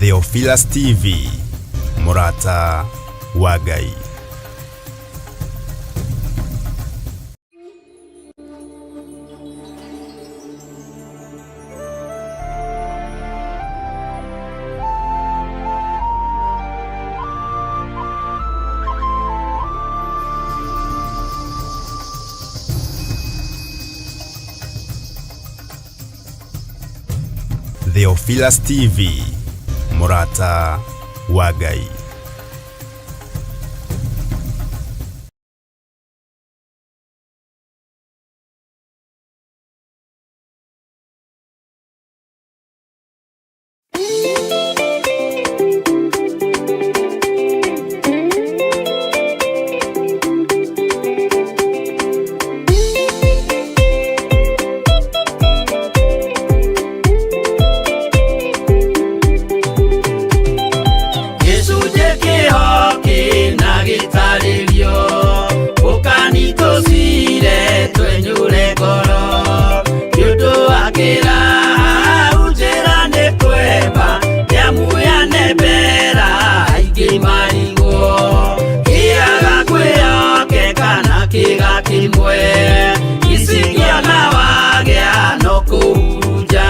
Theophilus TV, mũrata wa Ngai. Theophilus TV, mũrata wa Ngai. Gĩcunjĩ kĩho kĩna gĩtarĩrio ũkani tũcire twenyũre ngoro nĩ ũndũ wa kĩrahau njĩra nĩ kwemba nĩamu yanembera aingĩ marigwo kĩaga kwĩyoke kana kĩga kĩmwe icingĩona wagĩa no kũhurunja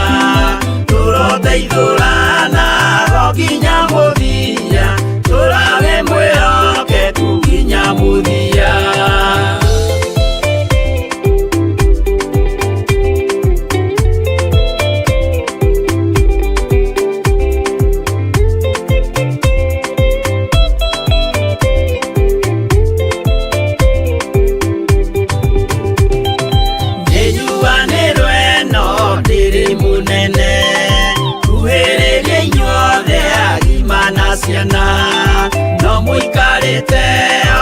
tũroteithũrana go nginya mũthia tũrawe mwĩhokeku nginya mũthia. Nĩnyuanĩrwo ĩno ndĩrĩ mũnene kuhĩrĩria inyuothe agima na ciana no mũikarĩte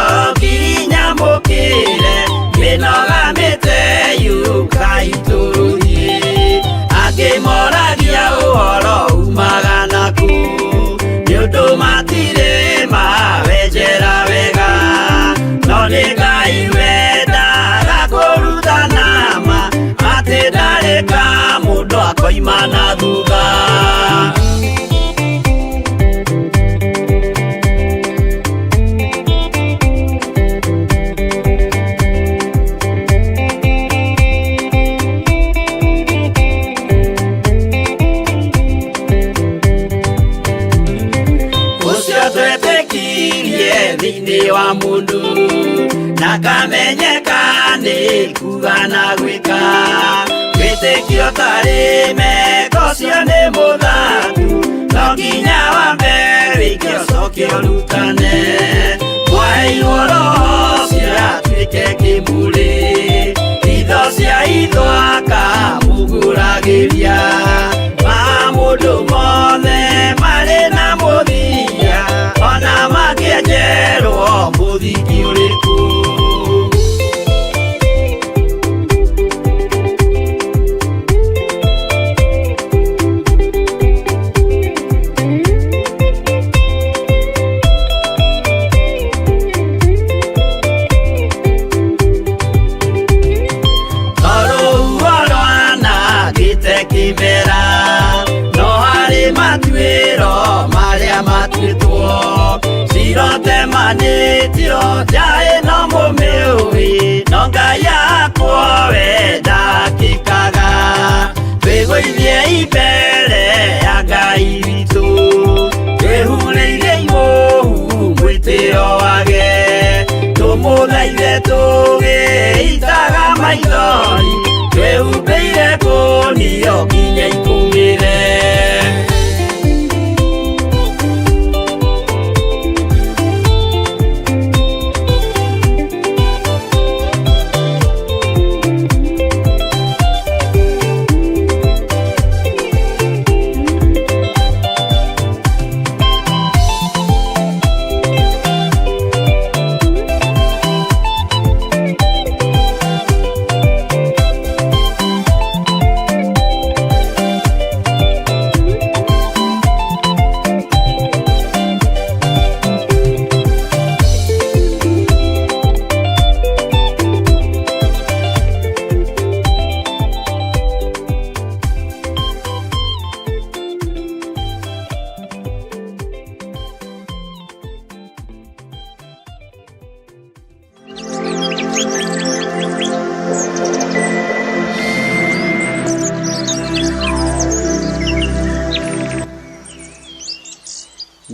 o nginya mũkĩre mĩnoga mĩte yũkai tũthiĩ angĩ moragia ũhoro umaga naku nĩ ũndũ matirĩ mawenjera wega no nĩ Ngai wendaga kũrutana ma atĩ ndarĩ ka mũndũ akoima na thutha. Ũcio twetĩkirie thĩinĩ wa mũndũ na kamenyeka nĩ kuga na gwĩka wĩtĩkio tarĩ meko ũcio nĩ mũthaku no nginya wambe wĩke ũcoke ũrutane mwaheirwo roho ũcio atuĩke kĩmũrĩ itho cia itho akamũgũragĩria ma mũndũ mothe marĩ na mũthia ona mangĩenjerwo mũthingi ũrĩkũ. Tondũ rwanangĩte kĩmera no harĩ matuĩro marĩa matuĩtwo cirotemanĩtio nja ĩno mũmĩũĩ no Ngai akwo we ndakĩkaga twĩgũithie mbere ya Ngai witũ twĩhurĩire imũhu mwĩtĩo wage tũmũthaithe tũgĩitaga maithori twĩhumbĩire kũnio nginya ikũmĩre.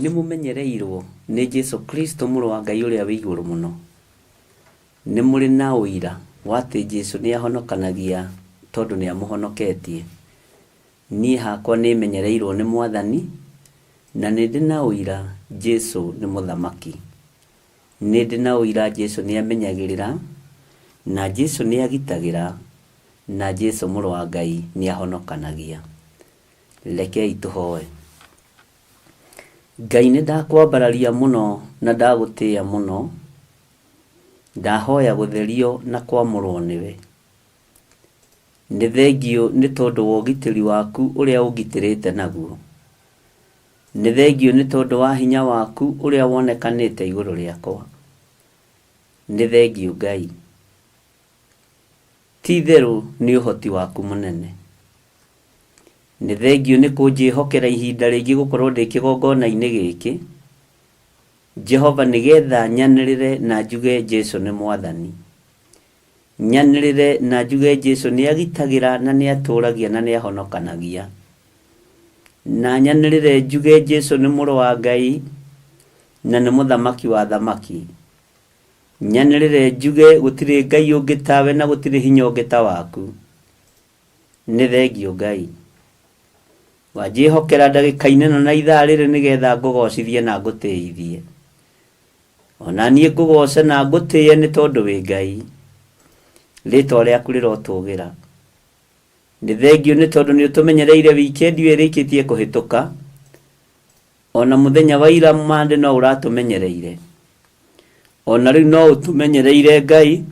Nĩ mũmenyereirwo nĩ Jesu Kristo mũrũ wa Ngai ũrĩa wĩ igũrũ mũno. Nĩ mũrĩ na ũira wa atĩ Jesu nĩ ahonokanagia tondũ nĩ amũhonoketie. Niĩ hakwa nĩ menyereirwo nĩ Mwathani na nĩ ndĩ na ũira Jesu nĩ mũthamaki. Nĩ ndĩ na ũira Jesu nĩ amenyagĩrĩra na Jesu nĩ agitagĩra na Jesu mũrũ wa Ngai nĩ ahonokanagia. Rekei tũhoe. Ngai nĩ ndakwambararia mũno na ndagũtĩĩa mũno, ndahoya gũtherio na kwamũrwo nĩwe. Nĩ thengiũ nĩ tondũ wa ũgitĩri waku ũrĩa ũngitĩrĩte naguo. Nĩ thengiũ nĩ tondũ wa hinya waku ũrĩa wonekanĩte igũrũ rĩakwa. Nĩ thengiũ Ngai. Ti itherũ nĩ ũhoti waku mũnene. Nĩ thengiũ nĩ kũnjĩhokera ihinda rĩngĩ gũkorwo ndĩ kĩgongona-inĩ gĩkĩ, Jehova nĩgetha nyanĩrĩre na njuge Jesu nĩ Mwathani. Nyanĩrĩre na njuge Jesu nĩ agitagĩra na nĩ atũragia na nĩ ahonokanagia. Na nyanĩrĩre njuge Jesu nĩ mũrũ wa Ngai na nĩ mũthamaki wa athamaki. Nyanĩrĩre njuge gũtirĩ Ngai ũngĩ tawe na gũtirĩ hinya ũngĩ ta waku. Nĩ thengiũ Ngai. Wanjĩhokera ndagĩka-inĩ ĩno na ithaa rĩrĩ nĩgetha ngũgocithie na ngũtĩithie. Ona niĩ ngũgoce na ngũtĩe nĩ tondũ wĩ Ngai. Rĩtwa rĩaku rĩrotũgĩra. Nĩ thengiũ nĩ tondũ nĩ ũtũmenyereire wikendi ĩyo ĩrĩkĩtie kũhĩtũka. Ona mũthenya wa ira Monday no ũratũmenyereire. Ona rĩu no ũtũmenyereire Ngai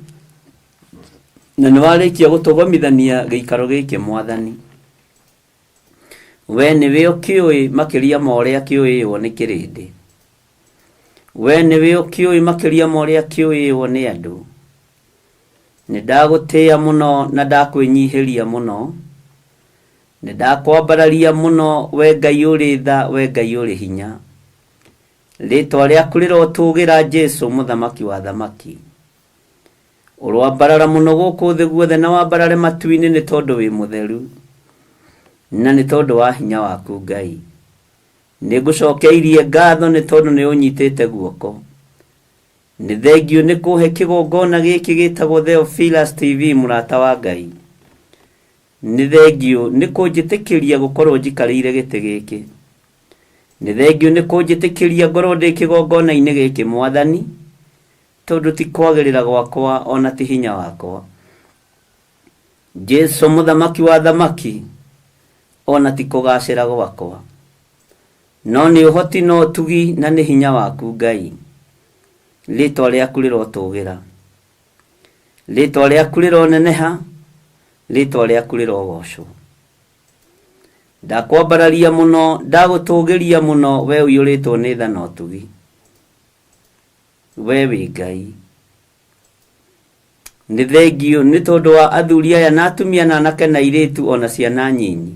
na nĩ warĩkia gũtũgomithania gĩikaro gĩkĩ Mwathani. We nĩwe ũkĩũĩ makĩria ma ũrĩa kĩũĩywo nĩ kĩrĩndĩ. We nĩwe ũkĩũĩ makĩria ma ũrĩa kĩũĩywo nĩ andũ. Nĩ ndagũtĩĩa mũno na ndakwĩnyihĩria mũno. Nĩ ndakwambararia mũno we Ngai ũrĩ tha, we Ngai ũrĩ hinya. Rĩtwa rĩaku rĩrotũgĩra Jesu mũthamaki wa athamaki. Ũroambarara mũno gũkũ thĩ guothe na wambarare matu-inĩ nĩ tondũ wĩ mũtheru na nĩ tondũ wa hinya waku Ngai. Nĩ ngũcokeirie ngatho nĩ tondũ nĩ ũnyitĩte guoko. Nĩ thengiũ nĩ kũhe kĩgongona gĩkĩ gĩtagwo Theophilus TV mũrata wa Ngai. Nĩ thengiũ nĩ kũnjĩtĩkĩria gũkorwo njikarĩire gĩtĩ gĩkĩ. Nĩ thengiũ nĩ kũnjĩtĩkĩria ngorwo ndĩ kĩgongona-inĩ gĩkĩ Mwathani, tondũ ti kwagĩrĩra gwakwa ona ti hinya wakwa. Jesu mũthamaki wa athamaki, ona ti kũgacĩra gwakwa, no nĩ ũhoti na ũtugi na nĩ hinya waku Ngai. Rĩtwa rĩaku rĩrotũgĩra, rĩtwa rĩaku rĩroneneha, rĩtwa rĩaku rĩrogocwo. Ndakwambararia mũno, ndagũtũgĩria mũno, we ũiyũrĩtwo nĩ tha na ũtugi. We wĩ Ngai. Nĩ thengiũ nĩ tondũ wa athuri aya na atumia na anake na airĩtu o na ciana nyinyi.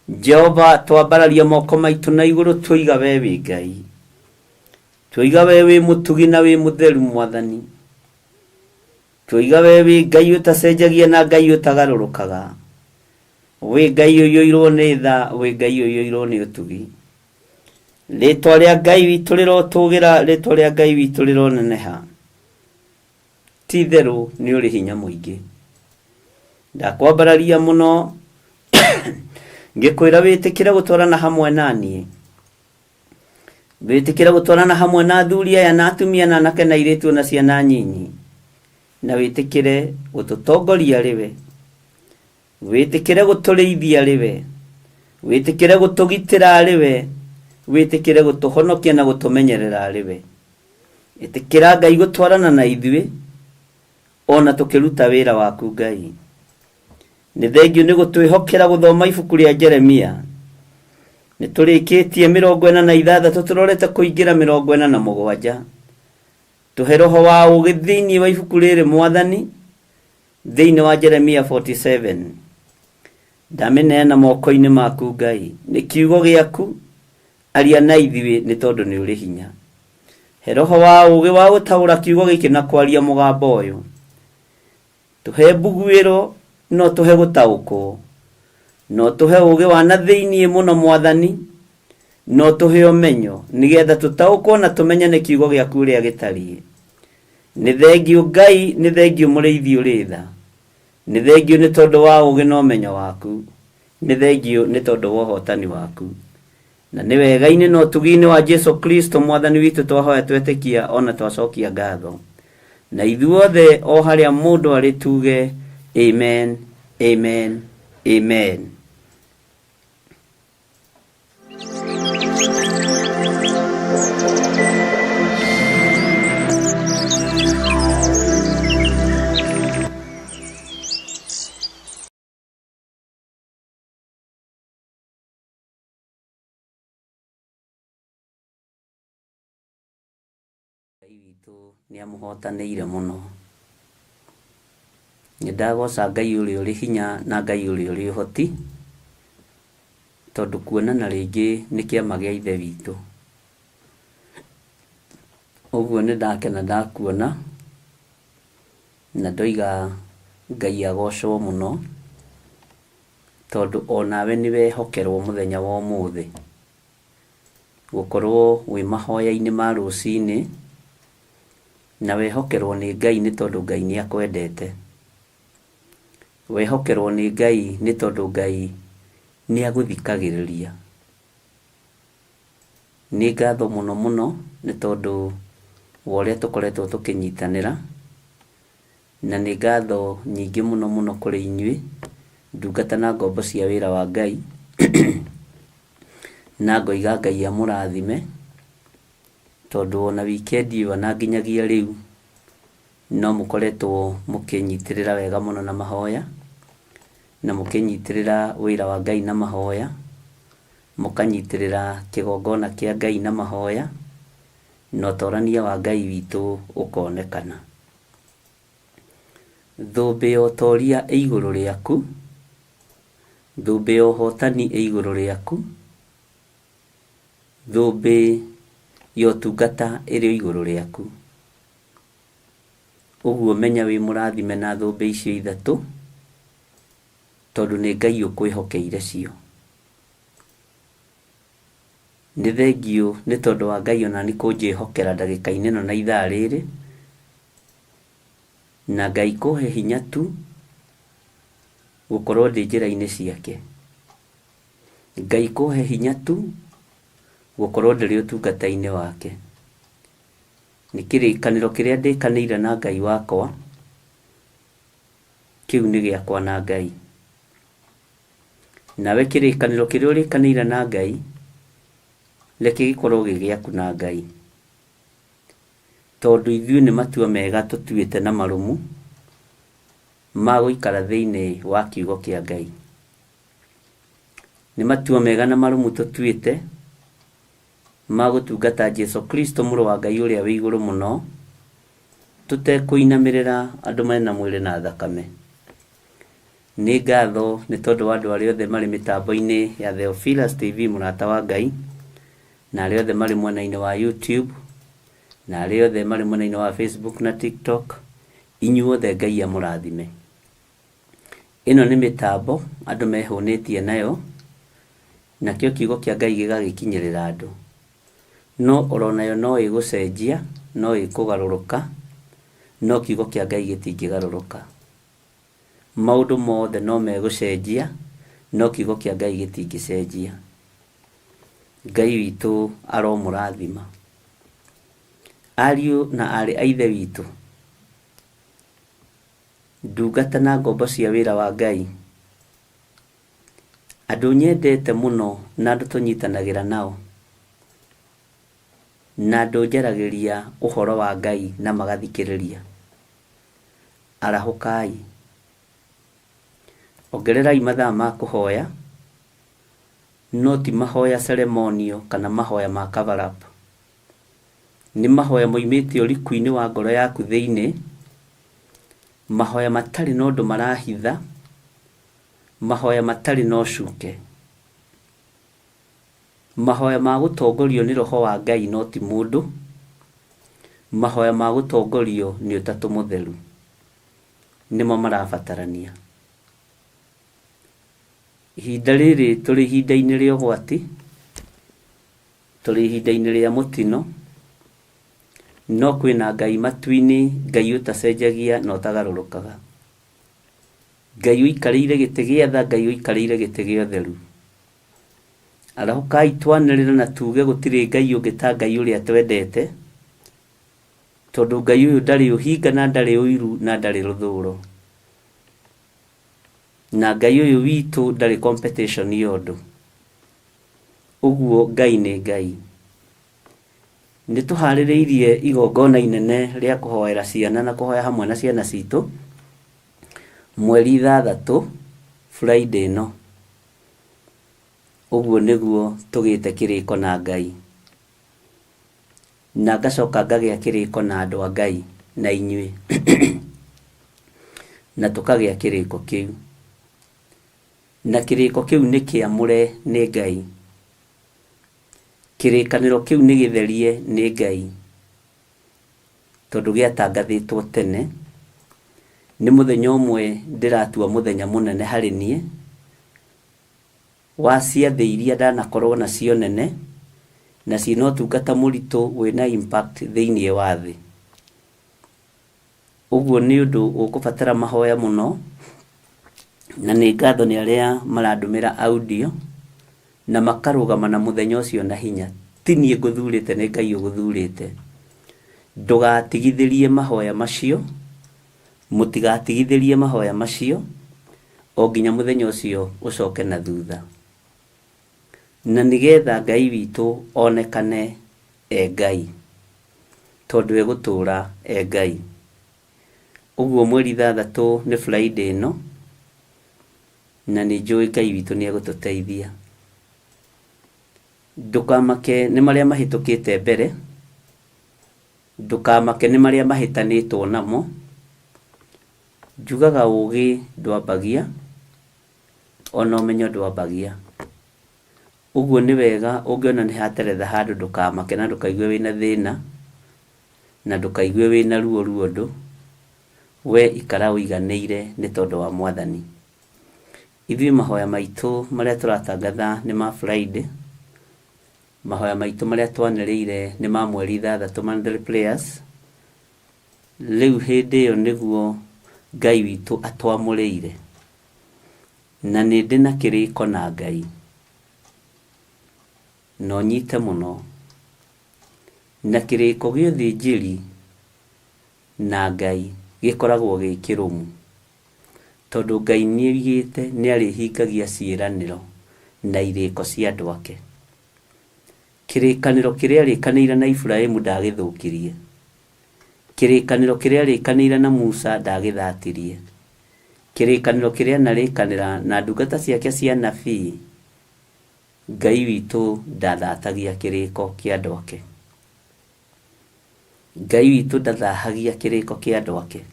Jehova twambararia moko maitũ na igũrũ twoiga we wĩ Ngai. Twoiga we wĩ mũtugi na wĩ mũtheru Mwathani. Twoiga we wĩ Ngai ũtacenjagia na Ngai ũtagarũrũkaga. Wĩ Ngai ũiyũirwo nĩ tha, wĩ Ngai ũiyũirwo nĩ ũtugi. Rĩtwa rĩa Ngai witũ rĩrotũgĩra, rĩtwa rĩa Ngai witũ rĩroneneha. Ti itherũ nĩ ũrĩ hinya mũingĩ. Ndakwambararia mũno ngĩkwĩra wĩtĩkĩre gũtwarana hamwe na niĩ. Wĩtĩkĩre gũtwarana hamwe na athuri aya na atumia na anake na airĩtu na ciana nyinyi. Na wĩtĩkĩre gũtũtongoria rĩwe. Wĩtĩkĩre gũtũrĩithia rĩwe. Wĩtĩkĩre gũtũgitĩra rĩwe. Wĩtĩkĩre gũtũhonokia na gũtũmenyerera rĩwe. Ĩtĩkĩra Ngai gũtwarana na ithuĩ ona tũkĩruta wĩra waku Ngai. Nĩ thengiũ nĩ gũtwĩhokera gũthoma ibuku rĩa Jeremia. Nĩ tũrĩkĩtie 46 tũrorete kũingĩra 47. Tũhe roho wa ũũgĩ thĩinĩ wa ibuku rĩrĩ Mwathani, thĩinĩ wa Jeremia 47. Ndamĩneana moko-inĩ maku Ngai, nĩ kiugo gĩaku, aria na ithuĩ nĩ tondũ nĩ ũrĩ hinya. He roho wa ũũgĩ wa gũtaũra kiugo gĩkĩ na kwaria mũgambo ũyũ. Tũhe mbuguĩro no tũhe gũtaũkwo. No tũhe ũũgĩ wa na thĩinĩ mũno Mwathani, Na ũtũhe ũmenyo nĩgetha tũtaũkwo na tũmenye nĩ kiugo gĩaku ũrĩa gĩtariĩ. Nĩ thengiũ Ngai, nĩ thengiũ mũrĩithi ũrĩ tha. Nĩ thengiũ nĩ tondũ wa ũũgĩ na ũmenyo waku. Nĩ thengiũ nĩ tondũ wa ũhotani waku. Na nĩ wega-inĩ na ũtugi-inĩ wa Jesu Kristo mwathani witũ twahoya twetĩkia ona twacokia ngatho. Na ithuothe o harĩa mũndũ arĩ tuge amen, amen, amen. Ngai witũ nĩ amũhotanĩire mũno. Nĩ ndagoca Ngai ũrĩa ũrĩ hinya na Ngai ũrĩa ũrĩ ũhoti, tondũ kuonana rĩngĩ nĩ kĩama gĩa Ithe witũ. Ũguo nĩ ndakena ndakuona, na ndoiga Ngai agocwo mũno, tondũ onawe nĩ wehokerwo mũthenya wa ũmũthĩ. Gũkorwo wĩ mahoya-inĩ ma rũcinĩ, na wehokerwo nĩ Ngai nĩ tondũ Ngai nĩ akwendete. Wehokerwo nĩ Ngai nĩ tondũ Ngai nĩ agũthikagĩrĩria. Nĩ ngatho mũno mũno nĩ tondũ wa ũrĩa tũkoretwo tũkĩnyitanĩra, na nĩ ngatho nyingĩ mũno mũno kũrĩ inyuĩ, ndungata na ngombo cia wĩra wa Ngai, na ngoiga Ngai amũrathime, tondũ ona wikendi ĩyo ona nginyagia rĩu, no mũkoretwo mũkĩnyitĩrĩra wega mũno na mahoya, na mũkĩnyitĩrĩra wĩra wa Ngai na mahoya, mũkanyitĩrĩra kĩgongona kĩa Ngai na mahoya, na ũtorania wa Ngai witũ ũkonekana. Thũmbĩ ya ũtoria ĩ igũrũ rĩaku, thũmbĩ ya ũhotani ĩ igũrũ rĩaku, thũmbĩ ya ũtungata ĩrĩ o igũrũ rĩaku. Ũguo menya wĩ mũrathime na thũmbĩ icio ithatũ, tondũ nĩ Ngai ũkwĩhokeire cio. Nĩ thengiũ nĩ tondũ wa Ngai onani kũnjĩhokera ndagĩka-inĩ ĩno na ithaa rĩrĩ, na Ngai kũhe hinya tu gũkorwo ndĩ njĩra-inĩ ciake. Ngai kũhe hinya tu gũkorwo ndĩrĩ ũtungata-inĩ wake. Nĩ kĩrĩkanĩro kĩrĩa ndĩkanĩire na Ngai wakwa, kĩu nĩ gĩakwa na Ngai. Nawe kĩrĩkanĩro kĩrĩa ũrĩkanĩire na Ngai, reke gĩkorwo gĩ gĩaku na Ngai. Tondũ ithuĩ nĩ matua mega tũtuĩte na marũmu ma gũikara thĩinĩ wa kiugo kĩa Ngai. Nĩ matua mega na marũmu tũtuĩte ma gũtungata Jesu Kristo mũrũ wa Ngai ũrĩa wĩ igũrũ mũno, tũtekũinamĩrĩra andũ mena mwĩrĩ na thakame. Nĩ ngatho nĩ tondũ wa andũ arĩa othe marĩ mĩtambo-inĩ ya Theophilus TV mũrata wa Ngai, na arĩa othe marĩ mwena-inĩ wa YouTube, na arĩa othe marĩ mwena-inĩ wa Facebook na TikTok, inyuothe Ngai amũrathime. Ĩno nĩ mĩtambo andũ mehũnĩtie nayo, nakĩo kiugo kĩa Ngai gĩgagĩkinyĩrĩra andũ. No oro nayo no ĩgũcenjia, no ĩkũgarũrũka, no kiugo kĩa Ngai gĩtingĩgarũrũka. Maũndũ mothe no megũcenjia, no kiugo kĩa Ngai gĩtingĩcenjia. Ngai witũ aromũrathima. Ariũ na aarĩ a Ithe witũ, ndungata na ngombo cia wĩra wa Ngai, andũ nyendete mũno na andũ tũnyitanagĩra nao, na andũ njaragĩria ũhoro wa Ngai na magathikĩrĩria. Arahũkai. Ongererai mathaa ma kũhoya, no ti mahoya ceremonial kana mahoya ma cover up. Nĩ mahoya moimĩte ũriku-inĩ wa ngoro yaku thĩinĩ, mahoya matarĩ na ũndũ marahitha, mahoya matarĩ na ũcuke. Mahoya ma gũtongorio nĩ Roho wa Ngai no ti mũndũ, mahoya ma gũtongorio nĩ Ũtatũ Mũtheru nĩmo marabatarania. Ihinda rĩrĩ tũrĩ ihinda-inĩ rĩa ũgwati, Tũrĩ ihinda-inĩ rĩa mũtino, no kwĩna Ngai matu-inĩ, Ngai ũtacenjagia na ũtagarũrũkaga. Ngai ũikarĩire gĩtĩ gĩa tha, Ngai ũikarĩire gĩtĩ gĩa ũtheru. Arahũkai twanĩrĩre na tuge gũtirĩ Ngai ũngĩ ta Ngai ũrĩa twendete, tondũ Ngai ũyũ ndarĩ ũhinga na ndarĩ ũiru na ndarĩ rũthũro. Na Ngai ũyũ witũ ndarĩ competition ya ũndũ. Ũguo Ngai nĩ Ngai. Nĩ tũharĩrĩirie igongona inene rĩa kũhoera ciana na kũhoya hamwe na ciana citũ, mweri 6, Friday ĩno. Ũguo nĩguo tũgĩte kĩrĩko na Ngai. Na ngacoka ngagĩa kĩrĩko na andũ a Ngai na inyuĩ. Na tũkagĩa kĩrĩko kĩu. Na kĩrĩko kĩu nĩ kĩamũre nĩ Ngai. Kĩrĩkanĩro kĩu nĩ gĩtherie nĩ Ngai. Tondũ gĩatangathĩtwo tene. Nĩ mũthenya ũmwe ndĩratua mũthenya mũnene harĩ niĩ, wa ciathĩ iria ndanakorwo nacio nene, na ciĩna ũtungata mũritũ wĩna impact thĩinĩ wa thĩ. Ũguo nĩ ũndũ ũkũbatara mahoya mũno, na nĩ ngatho nĩ arĩa marandũmĩra audio, na makarũgama na mũthenya ũcio na hinya. Ti niĩ ngũthurĩte, nĩ Ngai ũgũthurĩte. Ndũgatigithĩrie mahoya macio, mũtigatigithĩrie mahoya macio, o nginya mũthenya ũcio ũcoke na thutha. Na nĩgetha Ngai witũ onekane e Ngai, tondũ egũtũũra e Ngai. Ũguo mweri 6 nĩ Friday ĩno, na nĩ njũĩ Ngai witũ nĩ egũtũteithia. Ndũkamake nĩ marĩa mahĩtũkĩte mbere, ndũkamake nĩ marĩa mahĩtanĩtwo namo. Njugaga ũgĩ ndwambagia, ona ũmenyo ndwambagia. Ũguo nĩ wega ũngĩona nĩ hateretha handũ ndũkamake na ndũkaigue wĩna thĩna, na ndũkaigue wĩna ruo ruo ũndũ, we ikara ũiganĩire nĩ tondũ wa Mwathani. Ithuĩ mahoya maitũ marĩa tũratangatha nĩ ma Friday, mahoya maitũ marĩa twanĩrĩire nĩ ma mweri 6 monthly prayers. Rĩu hĩndĩ ĩyo nĩguo Ngai witũ atwamũrĩire. Na nĩ ndĩ na kĩrĩko na Ngai. Na ũnyite mũno. Na kĩrĩko gĩa ũthĩnjĩri na Ngai gĩkoragwo gĩ kĩrũmu. Tondũ Ngai nĩ oigĩte nĩ arĩhingagia ciĩranĩro na irĩko cia andũ ake. Kĩrĩkanĩro kĩrĩa arĩkanĩire na Iburahĩmu ndagĩthũkirie. Kĩrĩkanĩro kĩrĩa arĩkanĩire na Musa ndagĩthatirie. Kĩrĩkanĩro kĩrĩa anarĩkanĩra na ndungata ciake cia anabii, Ngai witũ ndathatagia kĩrĩko kĩa andũ ake. Ngai witũ ndathahagia kĩrĩko kĩa andũ ake.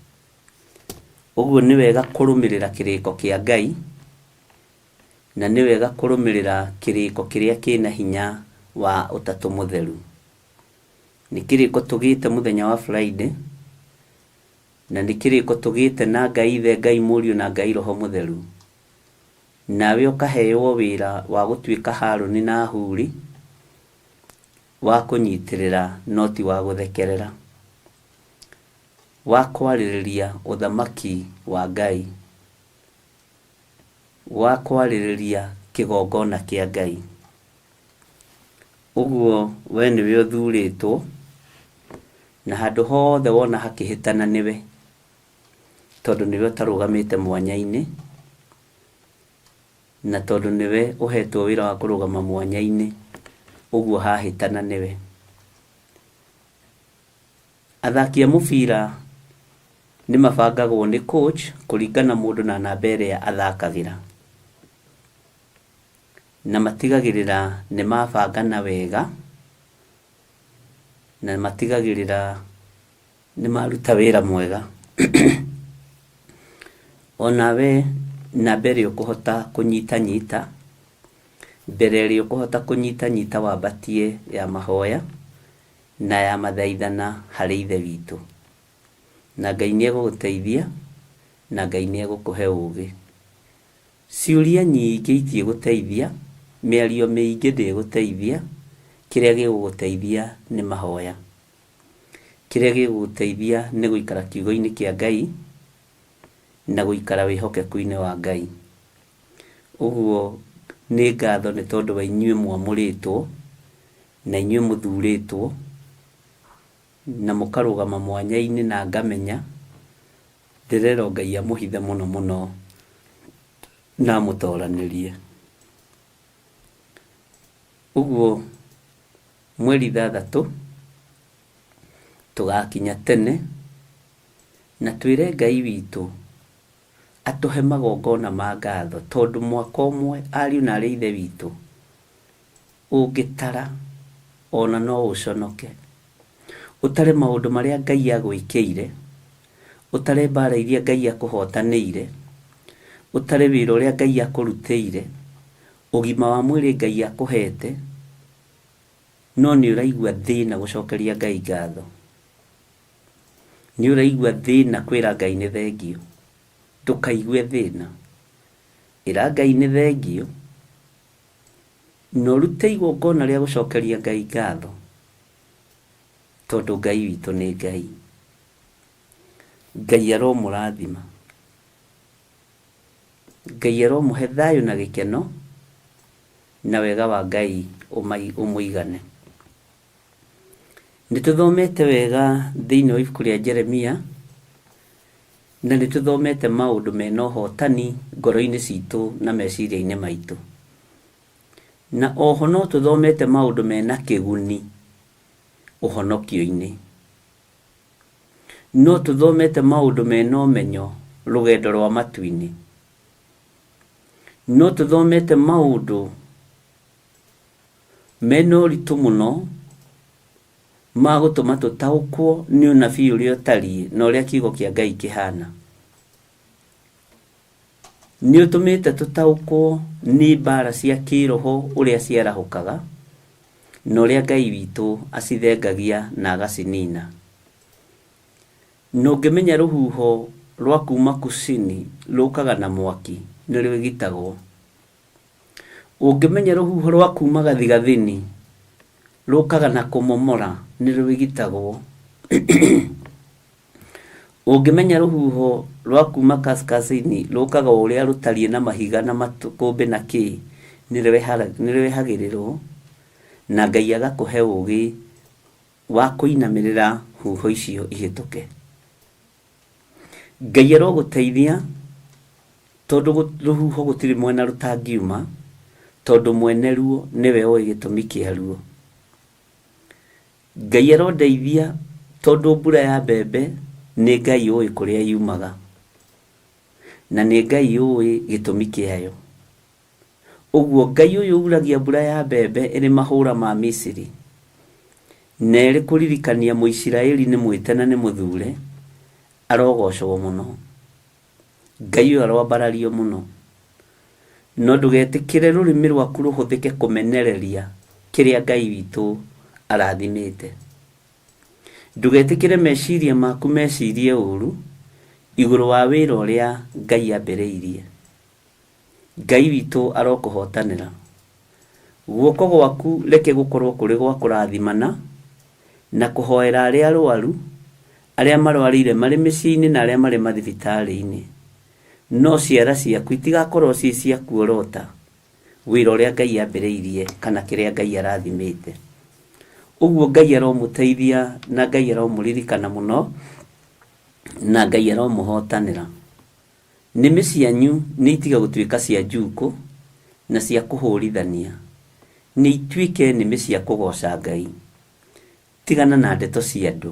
Ũguo nĩ wega kũrũmĩrĩra kĩrĩko kĩa Ngai, na nĩ wega kũrũmĩrĩra kĩrĩko kĩrĩa kĩna hinya wa Ũtatũ Mũtheru. Nĩ kĩrĩko tũgĩte mũthenya wa Friday, na nĩ kĩrĩko tũgĩte na Ngai Ithe, Ngai Mũriũ na Ngai Roho Mũtheru. Nawe ũkaheo wĩra wa gũtuĩka Harũni na Huri, wa kũnyitĩrĩra no ti wa gũthekerera, wa kwarĩrĩria ũthamaki wa Ngai, wa kwarĩrĩria kĩgongona kĩa Ngai. Ũguo we nĩwe ũthurĩtwo, na handũ hothe wona hakĩhĩtana nĩwe, tondũ nĩwe ũtarũgamĩte mwanya-inĩ, na tondũ nĩwe ũhetwo wĩra wa kũrũgama mwanya-inĩ, ũguo hahĩtana nĩwe. Athaki a mũbira nĩ mabangagwo nĩ coach kũringana mũndũ na namba ĩrĩa athakagĩra. Na matigagĩrĩra nĩ mabangana wega, na matigagĩrĩra nĩ maruta wĩra mwega. Onawe namba ĩrĩa ũkũhota kũnyitanyita, mbere ĩrĩa ũkũhota kũnyitanyita wambatie ya mahoya na ya mathaithana harĩ Ithe witũ. Na Ngai nĩ egũgũteithia, na Ngai nĩ egũkũhe ũgĩ. Ciũria nyingĩ itiĩgũteithia, mĩario mĩingĩ ndĩgũteithia, Kĩrĩa gĩgũgũteithia nĩ mahoya. Kĩrĩa gĩgũgũteithia nĩ gũikara kiugo-inĩ kĩa Ngai na gũikara wĩhokeku-inĩ wa Ngai. Ũguo nĩ ngatho nĩ tondũ wa inyuĩ mwamũrĩtwo na inyuĩ mũthurĩtwo na mũkarũgama mwanya-inĩ na ngamenya ndĩrerwo Ngai amũhithe mũno mũno na amũtoranĩrie. Ũguo mweri 6 tũgakinya tene na twĩre Ngai witũ atũhe magongona ma ngatho tondũ mwaka ũmwe ariũ na arĩ ithe witũ ũngĩtara ona no ũconoke. Ũtare maũndũ marĩa Ngai agwĩkĩire, ũtare mbara iria Ngai akũhotanĩire, ũtare wĩra ũrĩa Ngai akũrutĩire, ũgima wa mwĩrĩ Ngai akũhete, no nĩ ũraigua thĩna gũcokeria Ngai ngatho. Nĩ ũraigua thĩna kwĩra Ngai nĩ thengiũ. Ndũkaigue thĩna. Ĩra Ngai nĩ thengiũ na ũrute igongona rĩa gũcokeria Ngai ngatho tondũ Ngai witũ nĩ Ngai. Ngai aromũrathima. Ngai aromũhe thayũ na gĩkeno na wega wa Ngai ũmũigane. Nĩ tũthomete wega thĩinĩ wa ibuku rĩa Jeremia na nĩ tũthomete maũndũ mena ũhotani ngoro-inĩ citũ na meciria-inĩ maitũ. Na oho no tũthomete maũndũ mena kĩguni ũhonokio-inĩ. No tũthomete maũndũ mena ũmenyo rũgendo rwa matu-inĩ. No tũthomete maũndũ mena ũritũ mũno ma gũtũma tũtaũkwo nĩ ũnabii ũrĩa ũtariĩ na ũrĩa kiugo kĩa Ngai kĩhana. Nĩ ũtũmĩte tũtaũkwo nĩ mbara cia kĩroho ũrĩa ciarahũkaga na ũrĩa Ngai witũ acithengagia na agacinina. Na ũngĩmenya rũhuho rwa kuma kusini rũkaga na mwaki nĩ rwĩgitagwo. Ũngĩmenya rũhuho rwa kuma gathigathini rũkaga na kũmomora nĩ rwĩgitagwo. Ũngĩmenya rũhuho rwa kuma kaskazini rũkaga o ũrĩa rũtariĩ na mahiga na makũmbĩ na kĩ, nĩ rwehagĩrĩrwo na Ngai agakũhe ũgĩ wa kũinamĩrĩra huho icio ihĩtũke. Ngai arogũteithia tondũ rũhuho gũtirĩ mwena rũtangiuma tondũ mwene ruo nĩwe ũĩ gĩtũmi kĩa ruo. Ngai arondeithia tondũ mbura ya mbembe nĩ Ngai ũĩ kũrĩa yumaga na nĩ Ngai ũĩ gĩtũmi kĩayo. Ũguo Ngai ũyũ uragia mbura ya mbembe ĩrĩ mahũra ma Misiri na ĩrĩ kũririkania Mũisiraeli nĩ mwĩte na nĩ mũthure, arogocwo mũno. Ngai ũyũ aroambarario mũno. No ndũgetĩkĩre rũrĩmĩ rwaku rũhũthĩke kũmenereria kĩrĩa Ngai witũ arathimĩte. Ndũgetĩkĩre meciria maku mecirie ũru igũrũ wa wĩra ũrĩa Ngai ambĩrĩirie. Ngai witũ arokũhotanĩra. Guoko gwaku reke gũkorwo kũrĩ gwa kũrathimana na kũhoera arĩa arwaru, arĩa marwarĩire marĩ mĩciĩ-inĩ na arĩa marĩ mathibitarĩ-inĩ. No ciara ciaku itigakorwo ciĩ cia kuorota wĩra ũrĩa Ngai ambĩrĩirie kana kĩrĩa Ngai arathimĩte. Ũguo Ngai aromũteithia na Ngai aromũririkana mũno na Ngai aromũhotanĩra. Nĩmĩ cianyu nĩ itige gũtuĩka cia njukũ na cia kũhũrithania, nĩ ituĩke nĩmĩ cia kũgooca Ngai. Tigana na ndeto cia andũ.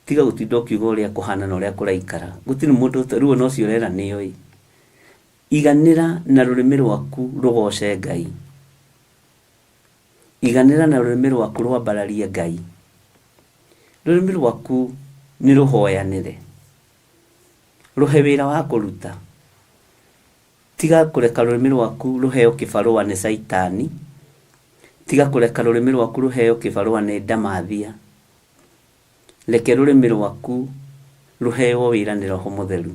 Tiga gũtinda ũkiuga ũrĩa kũhana na ũrĩa kũraikara. Gũtirĩ mũndũ rĩu ona ũcio ũrera nĩoĩ. Iganĩra na rũrĩmĩ rwaku rũgooce Ngai. Iganĩra na rũrĩmĩ rwaku rwambararie Ngai. Rũrĩmĩ rwaku nĩ rũhoyanĩre. Rũhe wĩra wa kũruta. Tiga kũreka rũrĩmĩ rwaku rũheo kĩbarũa nĩ Caitani. Tiga kũreka rũrĩmĩ rwaku rũheo kĩbarũa nĩ ndamathia. Reke rũrĩmĩ rwaku rũheo wĩra nĩ Roho Mũtheru.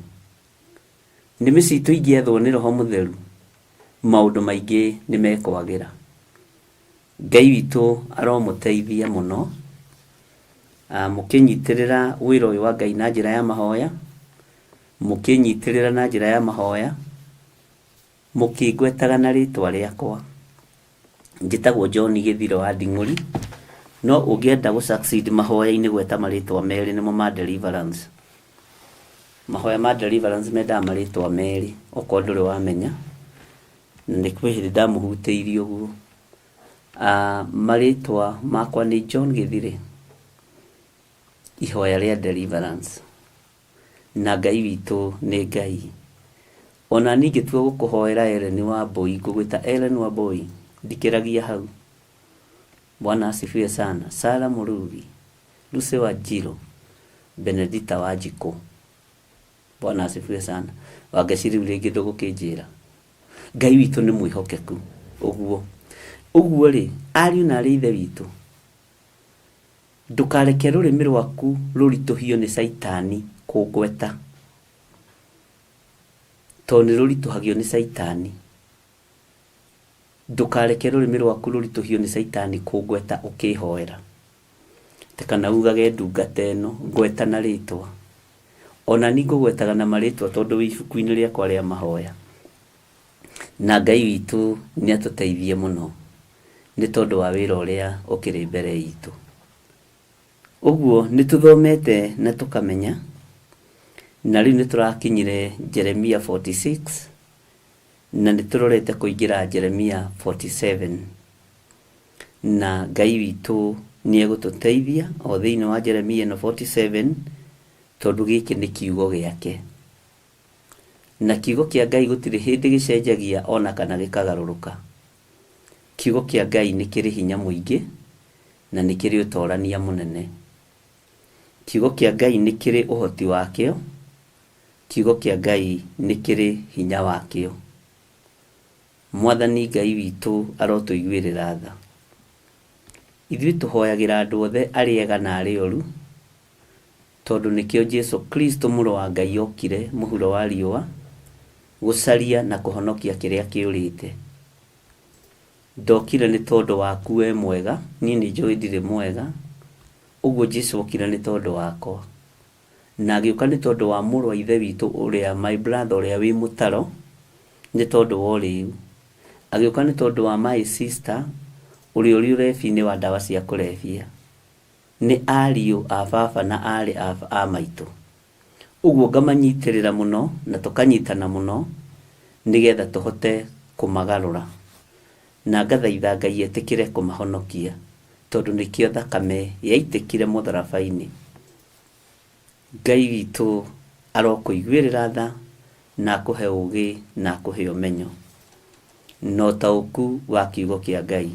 Nĩmĩ citũ ingĩathwo nĩ Roho Mũtheru, maũndũ maingĩ nĩ mekwagĩra. Ngai witũ aromũteithia mũno, mũkĩnyitĩrĩra wĩra ũyũ wa Ngai na njĩra ya mahoya, mũkĩnyitĩrĩra na njĩra ya mahoya, mũkĩngwetaga na rĩtwa rĩakwa. Njĩtagwo John Gĩthiro wa Nding'ũri, no ũngĩenda gũ succeed mahoya-inĩ gweta marĩtwa merĩ nĩmo ma deliverance. Mahoya ma deliverance mendaga marĩtwa merĩ okorwo ndũrĩ wamenya, na nĩ kwĩ hĩndĩ ndamũhutĩirie ũguo. Marĩtwa makwa nĩ John Gĩthirĩ, ihoya rĩa deliverance. Na Ngai witũ nĩ Ngai. Ona niĩ ingĩtua gũkũhoera Ellen Wambui, ngũgwĩta Ellen Wambui, ndikĩragia hau. Bwana asifiwe sana. Sarah Mũrugi, Lucy Wanjiru, Benedita Wanjikũ. Bwana asifiwe sana. Wangeci rĩu rĩngĩ ndũgũkĩnjĩra. Ngai witũ nĩ mwĩhokeku. Ũguo. Ũguo rĩ, ariũ na arĩ ithe witũ, ndũkareke rũrĩmĩ rwaku rũritũhio nĩ caitani kũngweta. Tondũ nĩ rũritũhagio nĩ caitani. Ndũkareke rũrĩmĩ rwaku rũritũhio nĩ caitani kũngweta ũkĩhoera. Atĩ kana ugage ndungata ĩno, ngweta na rĩtwa. Ona niĩ ngũgwetaga na marĩtwa tondũ wĩ ibuku-inĩ rĩakwa rĩa mahoya. Na Ngai witũ nĩ atũteithie mũno nĩ tondũ wa wĩra ũrĩa ũkĩrĩ mbere itũ. Ũguo nĩ tũthomete na tũkamenya, na rĩu nĩ tũrakinyire Jeremia 46 na nĩ tũrorete kũingĩra Jeremia 47. Na Ngai witũ nĩ egũtũteithia o thĩinĩ wa Jeremia ĩno 47 tondũ gĩkĩ nĩ kiugo gĩake. Na kiugo kĩa Ngai gũtirĩ hĩndĩ gĩcenjagia ona kana gĩkagarũrũka. Kiugo kĩa Ngai nĩ kĩrĩ hinya mũingĩ na nĩ kĩrĩ ũtorania mũnene. Kiugo kĩa Ngai nĩ kĩrĩ ũhoti wakĩo, kiugo kĩa Ngai nĩ kĩrĩ hinya wakĩo. Mwathani Ngai witũ arotũiguĩrĩra tha. Ithuĩ tũhoyagĩra andũ othe arĩa ega na arĩa oru, tondũ nĩkĩo Jesu Kristo mũrũ wa Ngai okire mũhuro wa riũa gũcaria na kũhonokia kĩrĩa kĩũrĩte. Ndokire nĩ tondũ waku we mwega, niĩ nĩ njũĩ ndirĩ mwega, ũguo Jesu okire nĩ tondũ wakwa. Na agĩũka nĩ tondũ wa mũrũ wa ithe witũ ũrĩa my brother ũrĩa wĩ mũtaro, nĩ tondũ wa ũrĩu. Agĩũka nĩ tondũ wa my sister ũrĩa ũrĩ ũrebi-inĩ wa ndawa cia kũrebia. Nĩ ariũ a baba na aarĩ a maitũ. Ũguo ngamanyitĩrĩra mũno na tũkanyitana mũno nĩgetha tũhote kũmagarũra. Na ngathaitha Ngai etĩkĩre kũmahonokia tondũ nĩkĩo thakame yaitĩkire mũtharaba-inĩ. Ngai witũ arokũiguĩrĩra tha na akũhe ũgĩ na akũhe ũmenyo na ũtaũku wa kiugo kĩa Ngai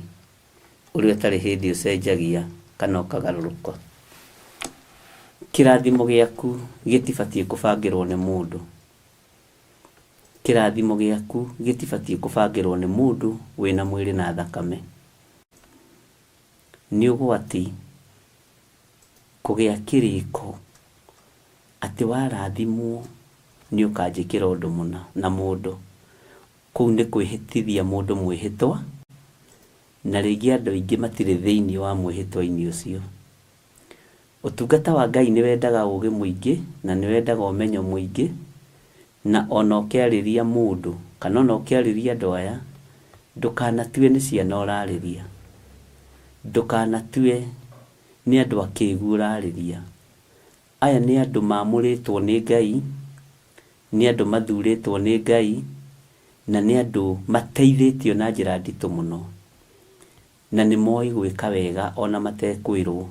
ũrĩa ũtarĩ hĩndĩ ũcenjagia kana ũkagarũrũka. Kĩrathimo gĩaku gĩtibatiĩ kũbangĩrwo nĩ mũndũ. Kĩrathimo gĩaku gĩtibatiĩ kũbangĩrwo nĩ mũndũ wĩna mwĩrĩ na thakame. Nĩ ũgwati kũgĩa kĩrĩko atĩ warathimwo nĩ ũkanjĩkĩra ũndũ mũna na mũndũ. Kũu nĩ kwĩhĩtithia mũndũ mwĩhĩtwa, na rĩngĩ andũ aingĩ matirĩ thĩinĩ wa mwĩhĩtwa-inĩ ũcio. Ũtungata wa Ngai nĩ wendaga ũgĩ mũingĩ na nĩ wendaga ũmenyo mũingĩ, na ona ũkĩarĩria mũndũ kana ona ũkĩarĩria andũ aya, ndũkanatue nĩ ciana ũrarĩria. Ndũkanatue nĩ andũ akĩgu ũrarĩria. Aya nĩ andũ mamũrĩtwo nĩ Ngai, nĩ andũ mathurĩtwo nĩ Ngai, na nĩ andũ mateithĩtio na njĩra nditũ mũno. Na nĩ moĩ gwĩka wega ona matekwĩrwo.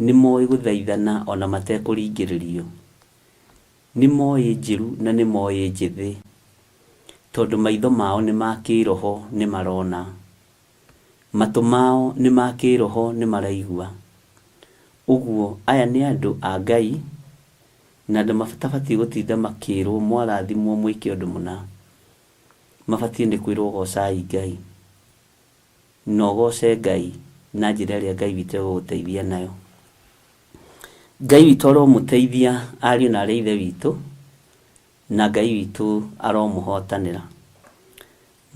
Nĩ moĩ gũthaithana ona matekũringĩrĩrio. Nĩ moĩ njĩru na nĩ moĩ njĩthĩ. Tondũ maitho mao nĩ ma kĩroho nĩ marona. Matũ mao nĩ ma kĩroho nĩ maraigua. Ũguo aya nĩ andũ a Ngai na andũ matabatiĩ gũtinda makĩrwo mwarathimwo mwĩke ũndũ mũna. Mabatiĩ nĩ kwĩrwo gocai Ngai. Na ũgoce Ngai na njĩra ĩrĩa Ngai witũ egũgũteithia nayo. Ngai witũ aromũteithia ariũ na arĩ a ithe witũ, na Ngai witũ aromũhotanĩra.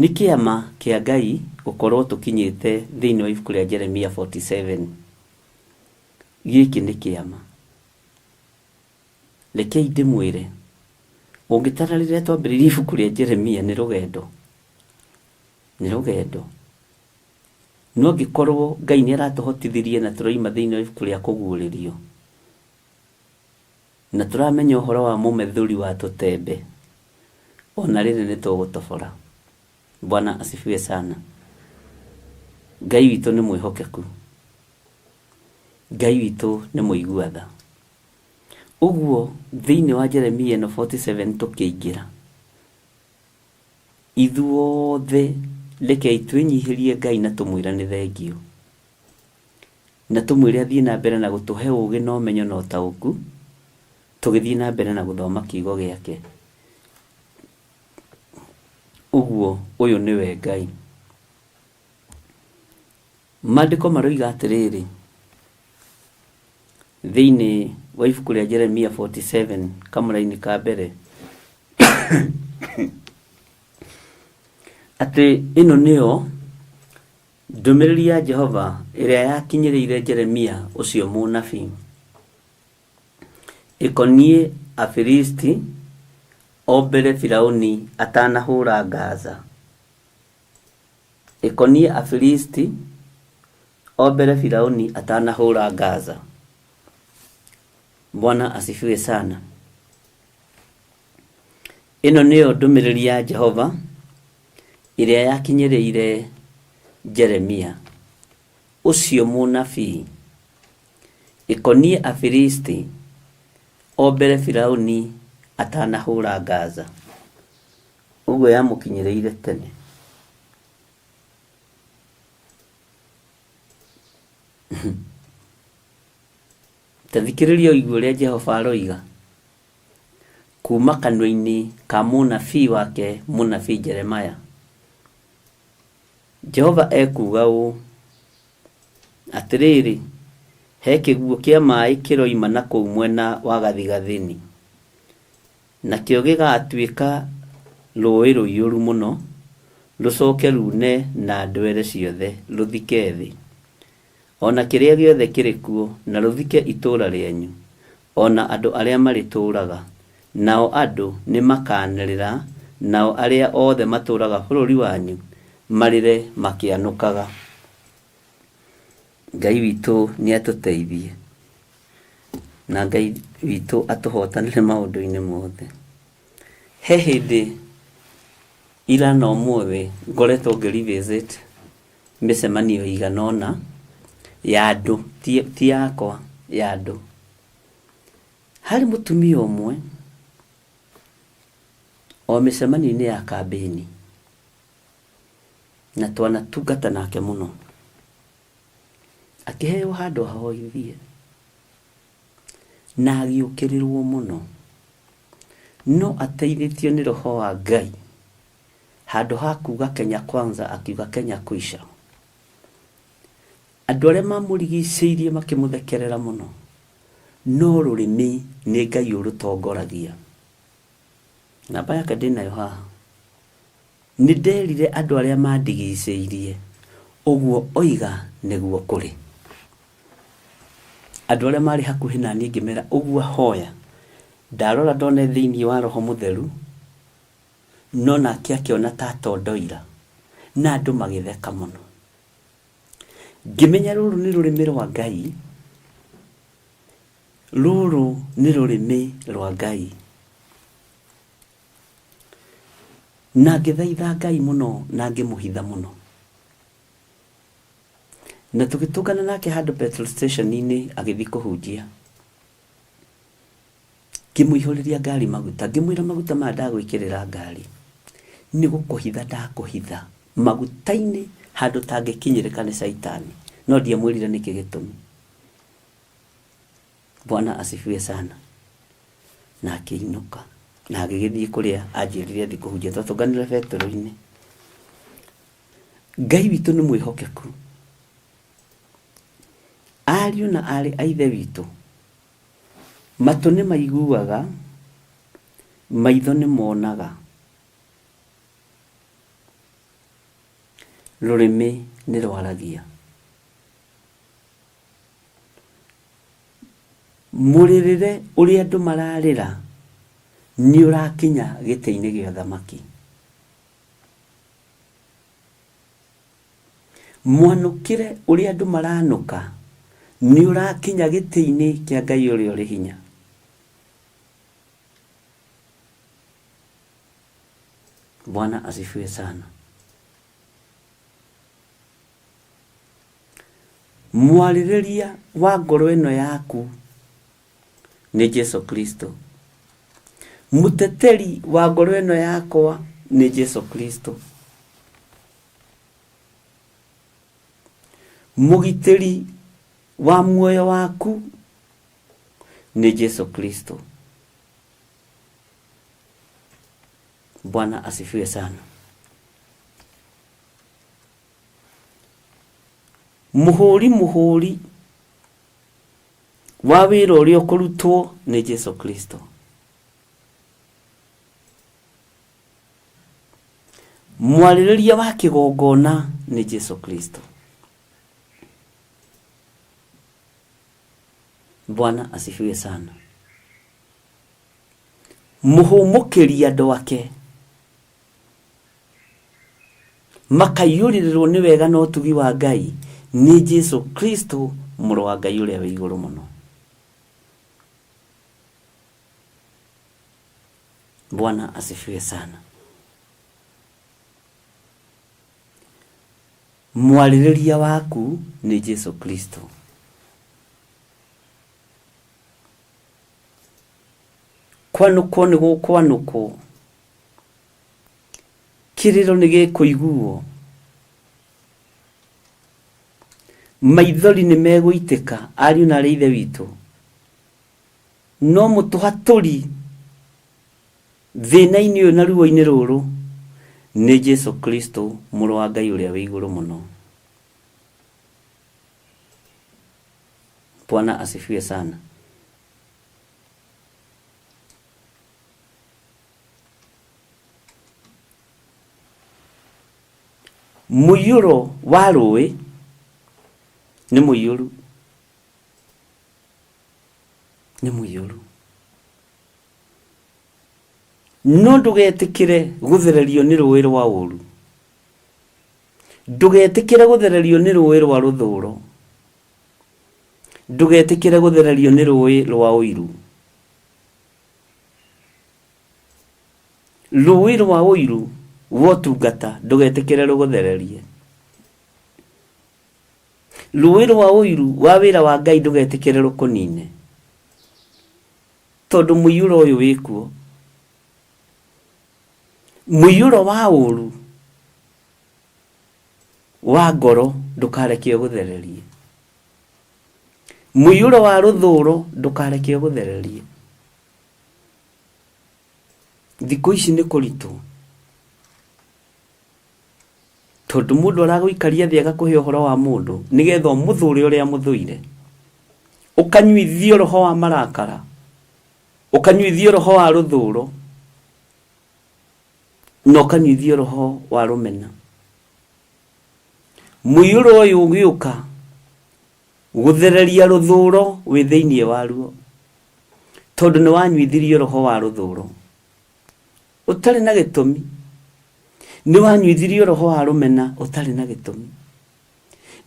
Nĩ kĩama kĩa Ngai gũkorwo tũkinyĩte thĩinĩ wa ibuku rĩa Jeremia 47. Gĩkĩ nĩ kĩama. Rekei ndĩmwĩre, ũngĩtara rĩrĩa twambĩrĩirie ibuku rĩa Jeremia nĩ rũgendo, nĩ rũgendo. No angĩkorwo Ngai nĩ aratũhotithirie na tũraima thĩinĩ wa ibuku rĩa kũguũrĩrio, na tũramenya ũhoro wa mũmethũri wa tũtembe, ona rĩrĩ nĩ tũgũtobora. Bwana asifiwe sana. Ngai witũ nĩ mwĩhokeku. Ngai witũ nĩ mũigua tha. Ũguo thĩinĩ wa Jeremia ĩno 47 tũkĩingĩra, ithuothe rekei twĩnyihĩrie Ngai na tũmwĩre nĩ thengiũ. Na tũmwĩre athiĩ na mbere na gũtũhe ũgĩ na ũmenyo na ũtaũku, tũgĩthiĩ na mbere na gũthoma kiugo gĩake. Ũguo ũyũ nĩwe Ngai. Maandĩko maroiga atĩrĩrĩ, thĩinĩ wa ibuku rĩa Jeremia 47 kamũraini ka mbere, atĩ ĩno nĩyo ndũmĩrĩri ya Jehova ĩrĩa yakinyĩrĩire Jeremia ũcio mũnabii, ĩkoniĩ Afilisti o mbere Firauni atanahũra Gaza. Ĩkoniĩ Afilisti o mbere Firauni atanahũra Gaza. Bwana asifiwe sana. Ĩno nĩyo ndũmĩrĩri ya Jehova ĩrĩa yakinyĩrĩire Jeremia ũcio mũnabii, ĩkoniĩ Afilisti o mbere Firauni atanahũra Gaza. Ũguo yamũkinyĩrĩire tene. Ta thikĩrĩria ũigue ũrĩa Jehova aroiga kuma kanua-inĩ ka mũnabii wake mũnabii Jeremaya. Jehova ekuuga ũũ, Atĩrĩrĩ, he kĩguũ kĩa maĩ kĩroima na kũu mwena wa gathigathini, nakĩo gĩgaatuĩka rũũĩ rũiyũru mũno, rũcoke ruune na ndwere ciothe rũthike thĩ, o na kĩrĩa gĩothe kĩrĩ kuo, na rũthike itũũra rĩanyu, o na andũ arĩa marĩtũũraga. Nao andũ nĩmakanĩrĩra, nao arĩa othe matũũraga bũrũri wanyu marĩre makĩanũkaga. Ngai witũ nĩ atũteithie, na Ngai witũ atũhotanĩre maũndũ-inĩ mothe. He hĩndĩ ira na ũmũthĩ ngoretwo ngĩ revisit mĩcemanio ĩigana ũna ya andũ, ti yakwa, ya andũ. Harĩ mũtumia ũmwe o mĩcemanio-inĩ ya kambĩini, na twanatungata nake mũno, akĩheo handũ ahoithie na agĩũkĩrĩrwo mũno, no ateithĩtio nĩ roho wa Ngai, handũ ha kuga Kenya kwanza akiuga Kenya kwisha. Andũ arĩa mamũrigicĩirie makĩmũthekerera mũno, no rũrĩmĩ nĩ Ngai ũrũtongoragia. Namba yake ndĩnayo haha. Nĩ nderire andũ arĩa mandigicĩirie, ũguo oiga nĩguo kũrĩ. Andũ arĩa marĩ hakuhĩ na niĩ ngĩmera ũguo ahoya, ndarora ndone thĩinĩ wa roho mũtheru, no nake akĩona ta atondoira, na andũ magĩtheka mũno. Ngĩmenya rũrũ nĩ rũrĩmĩ rwa Ngai, rũrũ nĩ rũrĩmĩ rwa Ngai. Na ngĩthaitha Ngai mũno na ngĩmũhitha mũno. Na tũgĩtũngana nake handũ petrol station-inĩ agĩthiĩ kũhunjia. Ngĩmũihũrĩria ngari maguta, ngĩmwĩra maguta maya ndagwĩkĩrĩra ngari, nĩ gũkũhitha ndakũhitha maguta-inĩ handũ ũtangĩkinyĩrĩka nĩ caitani. No ndiamwĩrire nĩkĩ gĩtũmi. Bwana asifiwe sana. Na akĩinũka na agĩgĩthiĩ kũrĩa anjĩrire athiĩ kũhunjia, twatũnganire betũrũ-inĩ. Ngai witũ nĩ mwĩhokeku. Ariũ na aarĩ a Ithe witũ, matũ nĩ maiguaga, maitho nĩ monaga. Rũrĩmĩ nĩ rwaragia. Mũrĩrĩre ũrĩa andũ mararĩra nĩ ũrakinya gĩtĩ-inĩ gĩa ũthamaki. Mwanũkĩre ũrĩa andũ maranũka nĩ ũrakinya gĩtĩ-inĩ kĩa Ngai ũrĩa ũrĩ hinya. Bwana asifiwe sana. Mwarĩrĩria wa ngoro ĩno yaku nĩ Jesu Kristo. Mũteteri wa ngoro ĩno yakwa nĩ Jesu Kristo. Mũgitĩri wa muoyo waku nĩ Jesu Kristo. Bwana asifiwe sana. Mũhũri mũhũri wa wĩra ũrĩa ũkũrutwo nĩ Jesu Kristo. Mwarĩrĩria wa kĩgongona nĩ Jesu Kristo. Bwana asifiwe sana. Mũhũmũkĩri andũ ake makaiyũrĩrĩrwo nĩ wega na ũtugi wa Ngai nĩ Jesu Kristo mũrũ wa Ngai ũrĩa wĩ igũrũ mũno. Bwana asifiwe sana. Mwarĩrĩria waku nĩ Jesu Kristo. Kwanũkwo nĩ gũkwanũkwo, kĩrĩro nĩ gĩkũiguo, maithori nĩ megũitĩka, ariũ na aarĩ a Ithe witũ, no mũtũhatũri thĩna-inĩ ũyũ na ruo-inĩ rũrũ nĩ Jesu Kristo mũrũ wa Ngai ũrĩa wĩ igũrũ mũno. Bwana asifiwe sana. Mũiyũro wa rũĩ nĩ mũiyũru, nĩ mũiyũru. No ndũgetĩkĩre gũthererio nĩ rũĩ rwa ũru, ndũgetĩkĩre gũthererio nĩ rũĩ rwa rũthũro, ndũgetĩkĩre gũthererio nĩ rũĩ rwa ũiru. Rũĩ rwa ũiru wa ũtungata ndũgetĩkĩre rũgũthererie. Rũĩ rwa ũiru wa wĩra wa Ngai ndũgetĩkĩre rũkũnine, tondũ mũiyũro ũyũ wĩkuo. Mũiyũro wa ũru wa ngoro ndũkareke ũgũthererie. Mũiyũro wa rũthũro ndũkareke ũgũthererie. Thikũ ici nĩ kũritũ, tondũ mũndũ aragũikaria thĩ agakũhe ũhoro wa mũndũ nĩgetha ũmũthũre ũrĩa amũthũire, ũkanyuithio roho wa marakara, ũkanyuithio roho wa rũthũro, na ũkanyuithio roho wa rũmena. Mũiyũro ũyũ ũgĩũka gũthereria rũthũro wĩ thĩinĩ waruo, tondũ nĩ wanyuithirio roho wa rũthũro ũtarĩ na gĩtũmi, nĩ wanyuithirio roho wa rũmena ũtarĩ na gĩtũmi,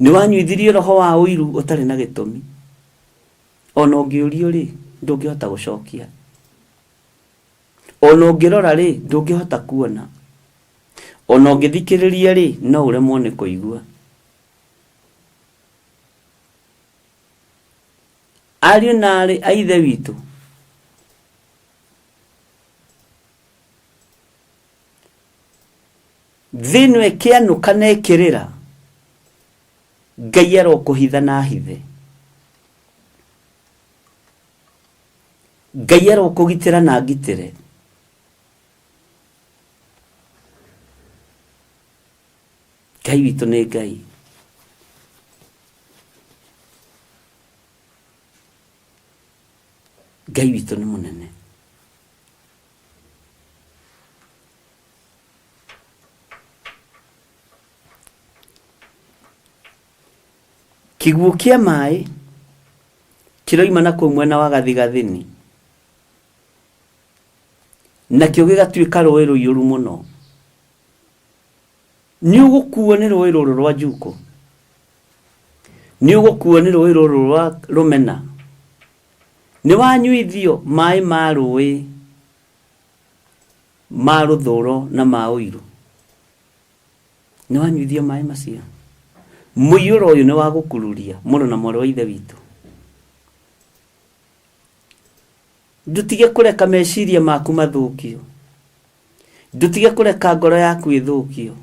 nĩ wanyuithirio roho wa ũiru ũtarĩ na gĩtũmi. Ona ũngĩũrio rĩ, ndũngĩhota gũcokia. Ona ũngĩrora rĩ, ndũngĩhota kuona. Ona ũngĩthikĩrĩria rĩ, no ũremwo nĩ kũigua. Ariũ na aarĩ a Ithe witũ, thĩ ĩno ĩkĩanũka na ĩkĩrĩra, Ngai arokũhitha na ahithe. Ngai arokũgitĩra na angitĩre. Ngai witũ nĩ Ngai. Ngai witũ nĩ mũnene. Kĩguũ kĩa maĩ kĩroima na kũu mwena wa gathigathini, nakĩo gĩgatuĩka rũĩ rũiyũru mũno. Nĩ ũgũkuo nĩ rũĩ rũrũ rwa Njuko, nĩ ũgũkuo nĩ rũĩ rũrũ rwa Rũmena, nĩ wanyuithio maĩ ma rũĩ ma rũthũro na ma ũiru, nĩ wanyuithio maĩ macio. Mũiyũro ũyũ nĩ wa gũkururia mũrũ na mwarĩ wa ithe witũ. Ndũtige kũreka meciria maku mathũkio, ndũtige kũreka ngoro yaku ĩthũkio,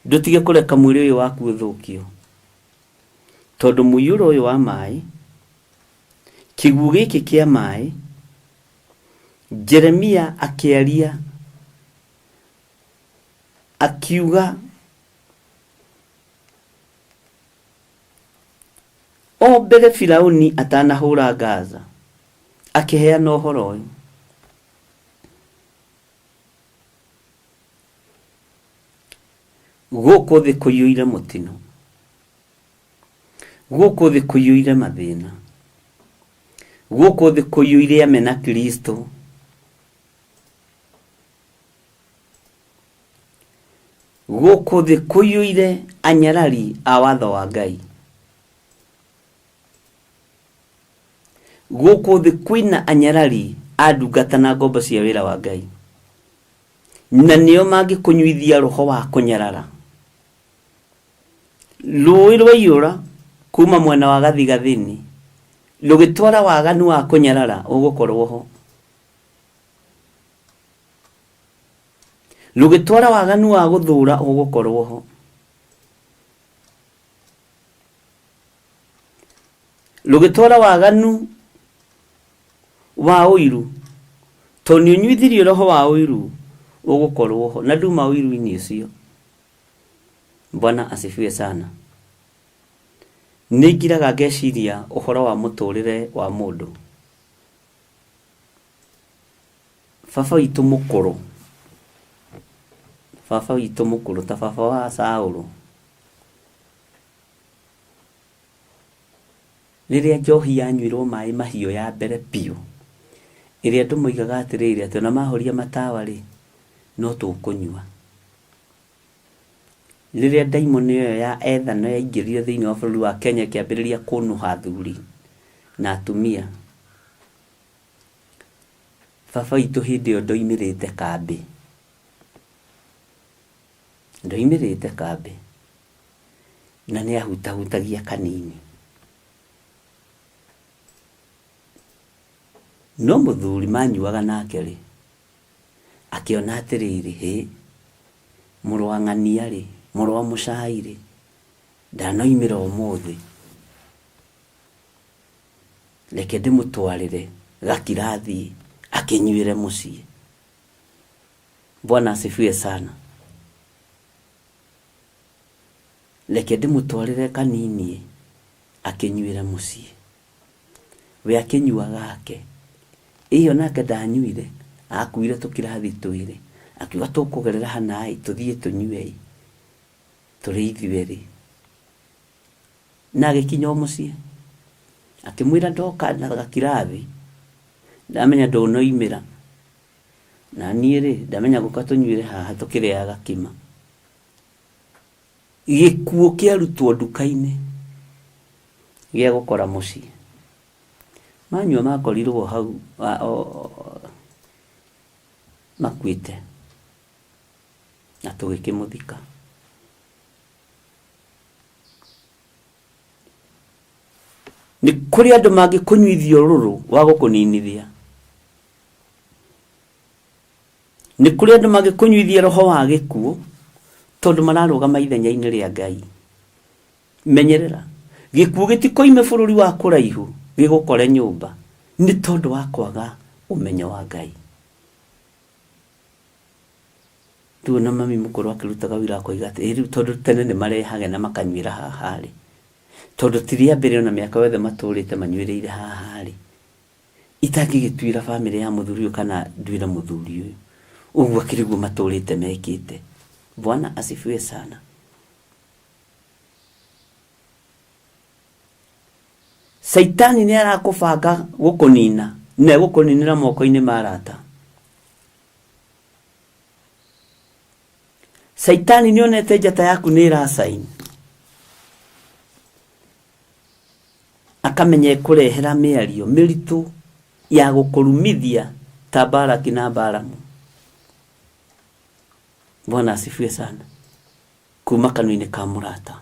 ndũtige kũreka mwĩrĩ ũyũ waku ũthũkio, tondũ mũiyũro ũyũ wa maĩ, kĩguũ gĩkĩ kĩa maĩ, Jeremia akĩaria akiuga o mbere Firauni atanahũra Gaza, akĩheana ũhoro ũyũ. Gũkũ thĩ kũiyũire mũtino, gũkũ thĩ kũiyũire mathĩna, gũkũ thĩ kũiyũire amena Kristo. Gũkũ thĩ kũiyũire anyarari a watho wa Ngai. Gũkũ thĩ kwĩna anyarari a ndungata na ngombo cia wĩra wa Ngai, na nĩo mangĩkũnyuithia roho wa kũnyarara. Rũĩ rwaiyũra kuma mwena wa gathigathini rũgĩtwara waganu wa kũnyarara ũgũkorwo ho, rũgĩtwara waganu wa gũthũra ũgũkorwo ho, rũgĩtwara waganu wa ũiru, tondũ nĩ ũnyuithirio roho wa ũiru ũgũkorwo ho, na nduma ũiru-inĩ ũcio. Bwana asifiwe sana. Nĩ ngiraga ngeciria ũhoro wa mũtũrĩre wa mũndũ. Baba witũ mũkũrũ, baba witũ mũkũrũ ta baba wa Saũlũ, rĩrĩa njohi yanyuirwo maĩ mahiũ ya mbere biũ, ĩrĩa andũ moigaga atĩrĩrĩ, atĩ ona mahoria matawa rĩ, no tũkũnyua. Rĩrĩa ndaimono ĩyo ya ethano yaingĩrire thĩinĩ wa bũrũri wa Kenya ĩkĩambĩrĩria kũnũha athuri na atumia, baba witũ hĩndĩ ĩyo ndoimĩrĩte kambĩ, ndoimĩrĩte kambĩ, na nĩ ahutahutagia kanini. No mũthuri manyuaga nake rĩ, akĩona atĩrĩrĩ, hĩ, mũrũ wa ng'ania rĩ, mũrũ wa mũcai rĩ, ndanoimĩra ũmũthĩ, reke ndĩmũtwarĩre gakirathi akĩnyuĩre mũciĩ. Bwana asifiwe sana. Reke ndĩmũtwarĩre kanini akĩnyuĩre mũciĩ. We akĩnyua gake, ĩyo nake ndanyuire, akuire tũkirathi twĩrĩ, akiuga tũkũgerera hana-ĩ, tũthiĩ tũnyue-ĩ, tũrĩ ithuerĩ. Na agĩkinya o mũciĩ, akĩmwĩra ndoka na gakirathi, ndamenya ndũnoimĩra, na niĩ-rĩ, ndamenya ngũka tũnyuĩre haha tũkĩrĩaga gakima. Gĩkuũ kĩarutwo nduka-inĩ gĩa gũkora mũciĩ. Manyua makorirwo hau makuĩte na tũgĩkĩmũthika. Nĩ kũrĩ andũ mangĩkũnyuithia ũrũrũ wa gũkũninithia. Nĩ kũrĩ andũ mangĩkũnyuithia roho wa gĩkuũ tondũ mararũgama ithenya-inĩ rĩa Ngai. Menyerera, gĩkuũ gĩtikoime bũrũri wa kũraihu gĩgũkore nyũmba nĩ tondũ wa kwaga ũmenyo wa Ngai. Rĩu ona mami mũkũrũ akĩrutaga wĩra akoiga atĩ rĩu tondũ tene nĩ marehage na makanyuĩra haha rĩ, tondũ ti rĩa mbere ona mĩaka yothe matũrĩte manyuĩrĩire haha rĩ, itangĩgĩtuĩra bamĩrĩ ya mũthuri ũyũ kana nduĩre mũthuri ũyũ. Ũguo akĩrĩ guo matũrĩte mekĩte. Bwana asifiwe sana. Caitani nĩ arakũbanga gũkũnina na egũkũninĩra moko-inĩ ma arata. Caitani nĩ onete njata yaku nĩ ĩracaini, akamenya ĩkũrehera mĩario mĩritũ ya gũkũrumithia ta Balaki na Balamu. Bwana asifiwe sana. Kuma kanua-inĩ ka mũrata.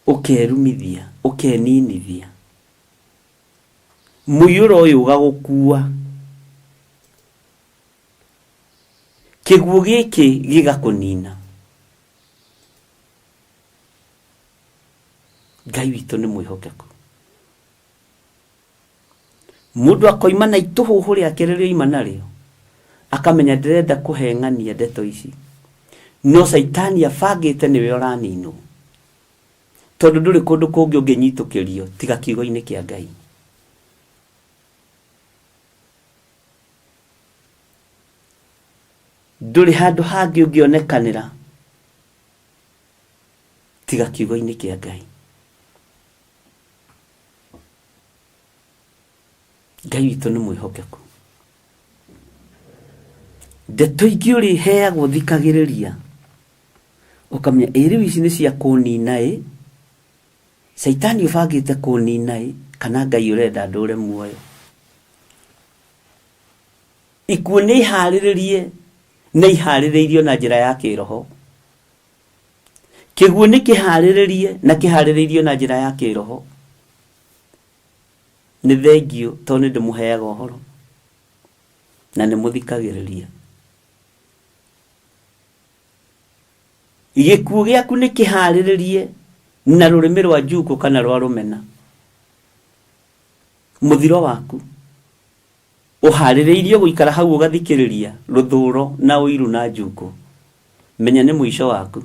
Ũkerumithia, ũkeninithia. Mũiyũro ũyũ ũgagũkua. Kĩguũ gĩkĩ gĩgakũnina. Ngai witũ nĩ mwĩhokeku. Mũndũ akoima na itũhũhũ rĩake rĩrĩa oima narĩo, akamenya ndĩrenda kũheng'ania ndeto ici. No caitani abangĩte nĩwe ũraninwo. Tondũ ndũrĩ kũndũ kũngĩ ũngĩnyitũkĩrio tiga kiugo-inĩ kĩa Ngai. Ndũrĩ handũ hangĩ ũngĩonekanĩra tiga kiugo-inĩ kĩa Ngai. Ngai witũ nĩ mwĩhokeku. Ndeto ingĩ ũrĩheagwo thikagĩrĩria, ũkamenya ĩ rĩu ici nĩ cia kũnina ĩ, caitani ũbangĩte kũnina ĩ, kana Ngai ũrenda ndũre muoyo. Ikuũ nĩ iharĩrĩrie na iharĩrĩirio na njĩra ya kĩroho. Kĩguũ nĩ kĩharĩrĩrie na kĩharĩrĩirio na njĩra ya kĩroho. Nĩ thengiũ tondũ nĩ ndĩmũheaga ũhoro na nĩ mũthikagĩrĩria. Gĩkuũ gĩaku nĩ kĩharĩrĩrie na rũrĩmĩ rwa njukũ kana rwa rũmena. Mũthiro waku ũharĩrĩirio gũikara hau ũgathikĩrĩria rũthũro na ũiru na njukũ. Menya nĩ mũico waku.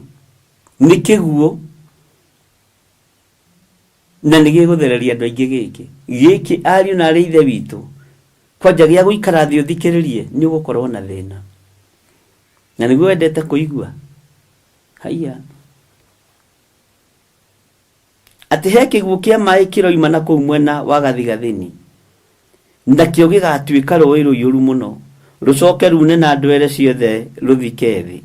Nĩ kĩguũ na nĩ gĩgũthereria andũ aingĩ gĩkĩ. Gĩkĩ ariũ na arĩ ithe witũ, kwanja gĩa gũikara thĩ ũthikĩrĩrie nĩ ũgũkorwo na thĩna. Na nĩguo wendete kũigua. Haiya. Atĩ he kĩguũ kĩa maĩ kĩroima na kũu mwena wa gathigathini, nakĩo gĩgatuĩka rũũĩ rũiyũru mũno, rũcoke ruune na ndwere ciothe rũthike thĩ,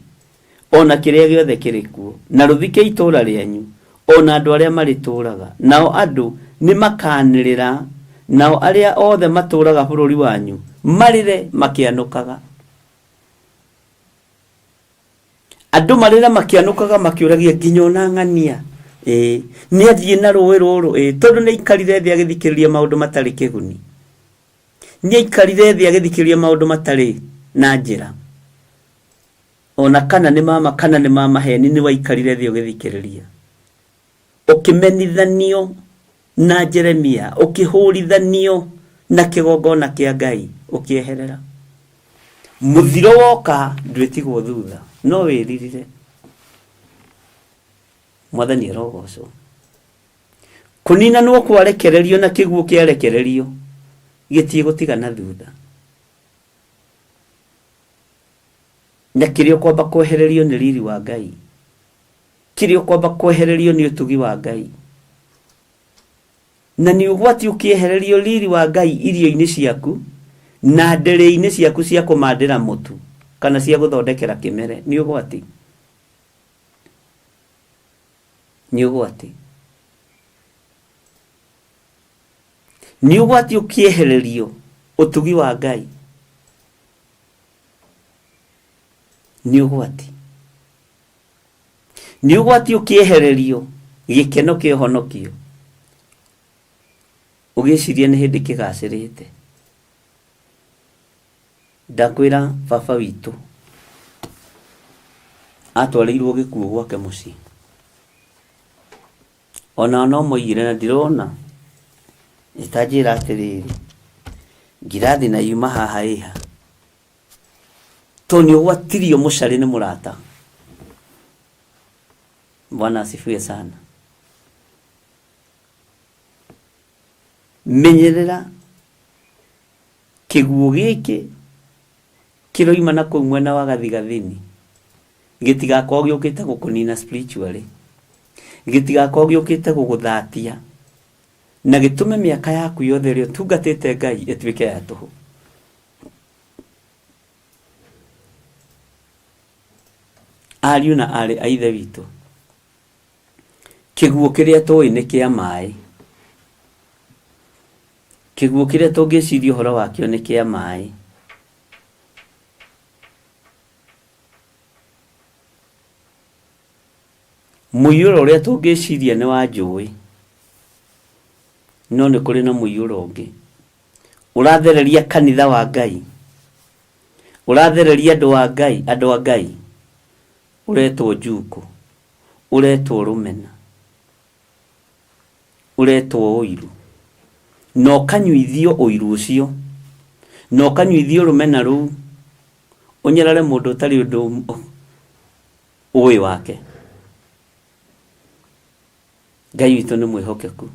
o na kĩrĩa gĩothe kĩrĩ kuo, na rũthike itũũra rĩanyu, o na andũ arĩa marĩtũũraga. Nao andũ nĩmakanĩrĩra, nao arĩa othe matũũraga bũrũri wanyu marĩre makĩanũkaga. Andũ marĩre makĩanũkaga makĩũragia nginya ona ng'ania ĩĩ nĩ athiĩ na rũĩ rũrũ ĩĩ tondũ nĩ aikarire thĩ agĩthikĩrĩria maũndũ matarĩ kĩguni. Nĩ aikarire thĩ agĩthikĩrĩria maũndũ matarĩ na njĩra. Ona kana nĩ mama kana nĩ ma maheni nĩ waikarire thĩ ũgĩthikĩrĩria. Ũkĩmenithanio na Jeremia, ũkĩhũrithanio na kĩgongona kĩa Ngai, ũkĩeherera. Mũthiro woka ndwĩtigwo thutha, no wĩririre. Mwathani arogocwo. Kũninanwo kwarekererio na kĩguũ kĩarekererio gĩtigũtigana thutha. Na kĩrĩa ũkwamba kwehererio nĩ riri wa Ngai. Kĩrĩa ũkwamba kwehererio nĩ ũtugi wa Ngai. Na nĩ ũgwati ũkĩehererio riri wa Ngai irio-inĩ ciaku na ndĩrĩ-inĩ ciaku cia kũmandĩra mũtu kana cia gũthondekera kĩmere. Nĩ ũgwati. Nĩ ũgwati. Nĩ ũgwati ũkĩehererio ũtugi wa Ngai. Nĩ ũgwati. Nĩ ũgwati ũkĩehererio gĩkeno kĩa ũhonokio ũgĩciria nĩ hĩndĩ kĩgacĩrĩte. Ndakwĩra baba witũ atwarĩirwo gĩkuũ gwake mũciĩ. Onao no moigire na ndirona ĩtanjĩra atĩrĩrĩ, ngirathi na yuma haha ĩha. Tondũ nĩ ũgwatirio mũcarĩ nĩ mũrata. Bwana asifiwe sana. Menyerera kĩguũ gĩkĩ kĩroima na kũu mwena wa gathigathini gĩtigakorwo gĩũkĩte gũkũnina spiritually. Gĩtigakorwo gĩũkĩte gũgũthatia na gĩtũme mĩaka yaku yothe ĩrĩa ũtungatĩte Ngai ĩtuĩke ya tũhũ. Ariũ na aarĩ a Ithe witũ, kĩguũ kĩrĩa tũĩ nĩ kĩa maĩ. Kĩguũ kĩrĩa tũngĩciria ũhoro wakĩo nĩ kĩa maĩ. Mũiyũro ũrĩa tũngĩciria nĩ wa njũĩ, no nĩ kũrĩ na mũiyũro ũngĩ ũrathereria kanitha wa Ngai, ũrathereria andũ a Ngai, andũ a Ngai, ũretwo njukũ, ũretwo rũmena, ũretwo ũiru, na ũkanyuithio ũiru ũcio, na ũkanyuithio rũmena rũu, ũnyarare mũndũ ũtarĩ ũndũ ũĩ wake. Ngai witũ nĩ mwĩhokeku.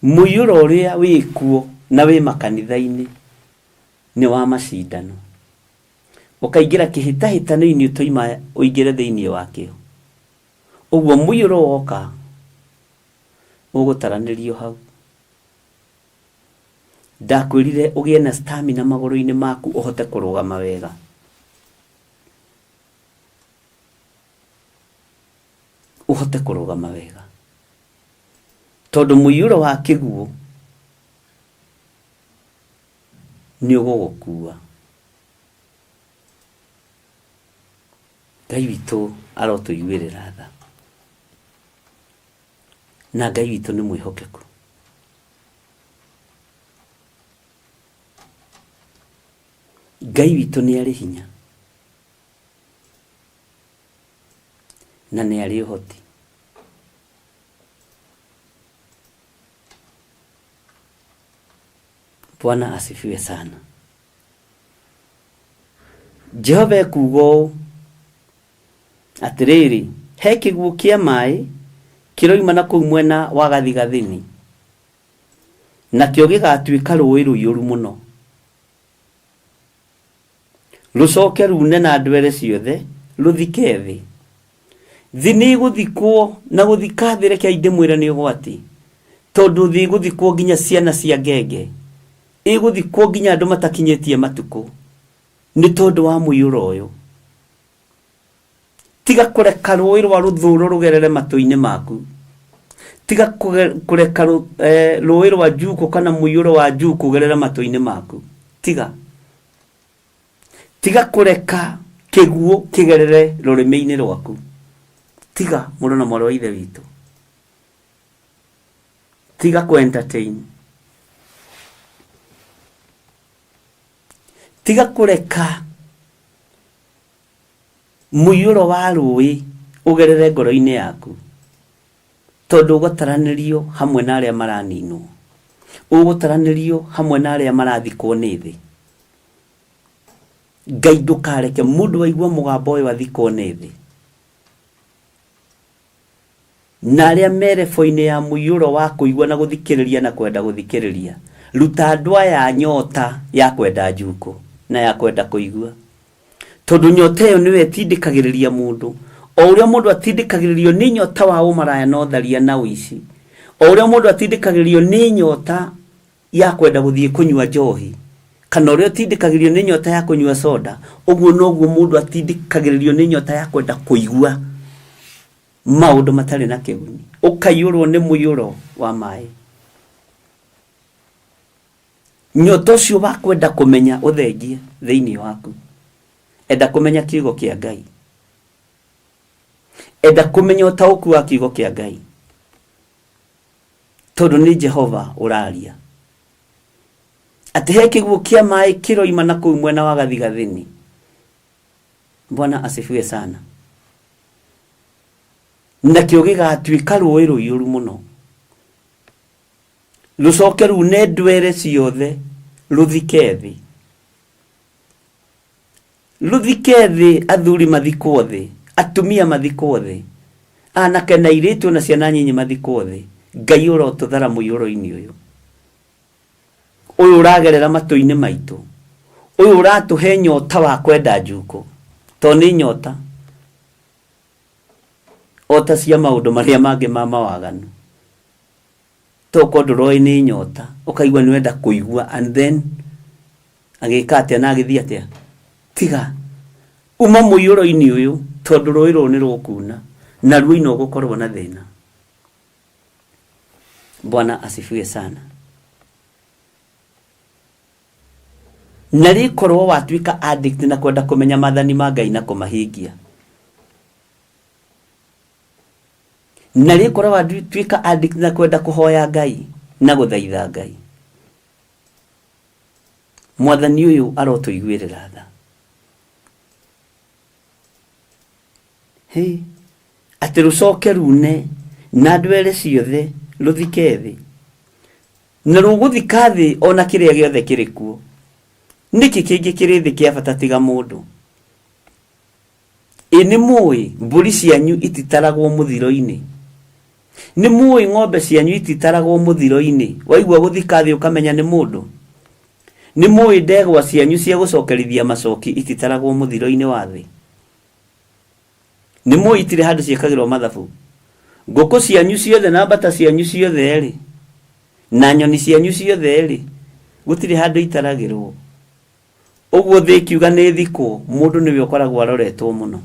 Mũiyũro ũrĩa wĩkuo na wĩ makanitha-inĩ nĩ wa macindano. Ũkaingĩra kĩhĩtahĩtano-inĩ ũtoima ũingĩre thĩinĩ wakĩo. Ũguo mũiyũro woka ũgũtaranĩrio hau. Ndakwĩrire ũgĩe na stamina magũrũ-inĩ maku ũhote kũrũgama wega. Ũhote kũrũgama wega. Tondũ mũiyũro wa kĩguũ nĩ ũgũgũkua. Ngai witũ arotũiguĩrĩra tha. Na Ngai witũ nĩ mwĩhokeku. Ngai witũ nĩ arĩ hinya na nĩ arĩ ũhoti. Bwana asifiwe sana. Jehova ekuuga ũũ, Atĩrĩrĩ, he kĩguũ kĩa maĩ kĩroima na kũu mwena wa gathigathini, nakĩo gĩgatuĩka rũũĩ rũiyũru mũno, rũcoke ruune na ndwere ciothe, rũthike thĩ. Thĩ nĩĩgũthikwo, na gũthika thĩ rekei ndĩmwĩre nĩ ũgwati, tondũ thĩ ĩgũthikwo nginya ciana cia ngenge, ĩgũthikwo nginya andũ matakinyĩtie matukũ, nĩ tondũ wa mũiyũro ũyũ. Tiga kũreka rũĩ rwa rũthũũro rũgerere matũ-inĩ maku. Tiga kũreka rũĩ rwa njukũ kana mũiyũro wa njukũ ũgerere matũ-inĩ maku. Tiga. Tiga kũreka kĩguũ kĩgerere rũrĩmĩ-inĩ rwaku. Tiga, mũrũ na mwarĩ wa Ithe witũ. Tiga kũ entertain. Tiga kũreka mũiyũro wa rũĩ ũgerere ngoro-inĩ yaku, tondũ ũgũtaranĩrio hamwe na arĩa maraninwo, ũgũtaranĩrio hamwe na arĩa marathikwo nĩ thĩ. Ngai ndũkareke mũndũ waigua mũgambo ũyũ athikwo nĩ thĩ. Na arĩa me rebo-inĩ ya mũiyũro wa kũigua na gũthikĩrĩria na kwenda gũthikĩrĩria, ruta andũ aya nyota ya kwenda njukũ na ya kwenda kũigua. Tondũ nyota ĩyo nĩyo ĩtindĩkagĩrĩria mũndũ. O ũrĩa mũndũ atindĩkagĩrĩrio nĩ nyota wa ũmaraya na ũtharia na ũici, o ũrĩa mũndũ atindĩkagĩrĩrio nĩ nyota ya kwenda gũthiĩ kũnyua njohi, kana ũrĩa ũtindĩkagĩrĩrio nĩ nyota ya kũnyua soda, ũguo noguo mũndũ atindĩkagĩrĩrio nĩ nyota ya kwenda kũigua maũndũ matarĩ na kĩguni, ũkaiyũrwo nĩ mũiyũro wa maĩ. Nyota ũcio wa kwenda kũmenya ũthengie thĩinĩ waku. Enda kũmenya kiugo kĩa Ngai. Enda kũmenya ũtaũku wa kiugo kĩa Ngai. Tondũ nĩ Jehova ũraria. Atĩ he kĩguũ kĩa maĩ kĩroima na kũu mwena wa gathigathini. Bwana asifiwe sana. Nakĩo gĩgatuĩka rũĩ rũiyũru mũno. Rũcoke rune ndwere ciothe rũthike thĩ. Rũthike thĩ, athuri mathikwo thĩ, atumia mathikwo thĩ, anake na airĩtu ona ciana nyinyi mathikwo thĩ. Ngai ũrotũthara mũiyũro-inĩ ũyũ. Ũyũ ũragerera matũ-inĩ maitũ. Ũyũ ũratũhe nyota wa kwenda njukũ. To nĩ nyota. O ta cia maũndũ marĩa mangĩ ma mawaganu. Tokorwo ndũroĩ nĩ nyota, ũkaigua nĩ wenda kũigua and then agĩka atĩa na agĩthiĩ atĩa? Tiga. Uma mũiyũro-inĩ ũyũ tondũ rũĩ rũrũ nĩ rũkuna na ruoina ũgũkorwo na thĩna. Bwana asifiwe sana. Na rĩkorwo watuĩka addict na kwenda kũmenya maathani ma Ngai na kũmahingia. Na rĩkorwo watuĩka addict na kwenda kũhoya Ngai na gũthaitha Ngai. Mwathani ũyũ arotũiguĩrĩra tha. Hĩ, atĩ rũcoke rune na ndwere ciothe rũthike thĩ. Na rũgũthika thĩ o na kĩrĩa gĩothe kĩrĩ kuo. Nĩkĩ kĩngĩ kĩrĩ thĩ kĩa bata tiga mũndũ? Ĩ nĩ mũĩ mbũri cianyu ititaragwo mũthiro-inĩ? Nĩ mũĩ ng'ombe cianyu ititaragwo mũthiro-inĩ? Waigua gũthika thĩ ũkamenya nĩ mũndũ? Nĩ mũĩ ndegwa cianyu cia gũcokerithia macoki ititaragwo mũthiro-inĩ wa thĩ? Nĩ mũĩ itirĩ handũ ciĩkagĩrwo mathabu? Ngũkũ cianyu ciothe na mbata cianyu ciothe-rĩ, na nyoni cianyu ciothe-rĩ, gũtirĩ handũ itaragĩrwo. Ũguo thĩ ĩkiuga nĩ ĩthikwo, mũndũ nĩwe ũkoragwo aroretwo mũno.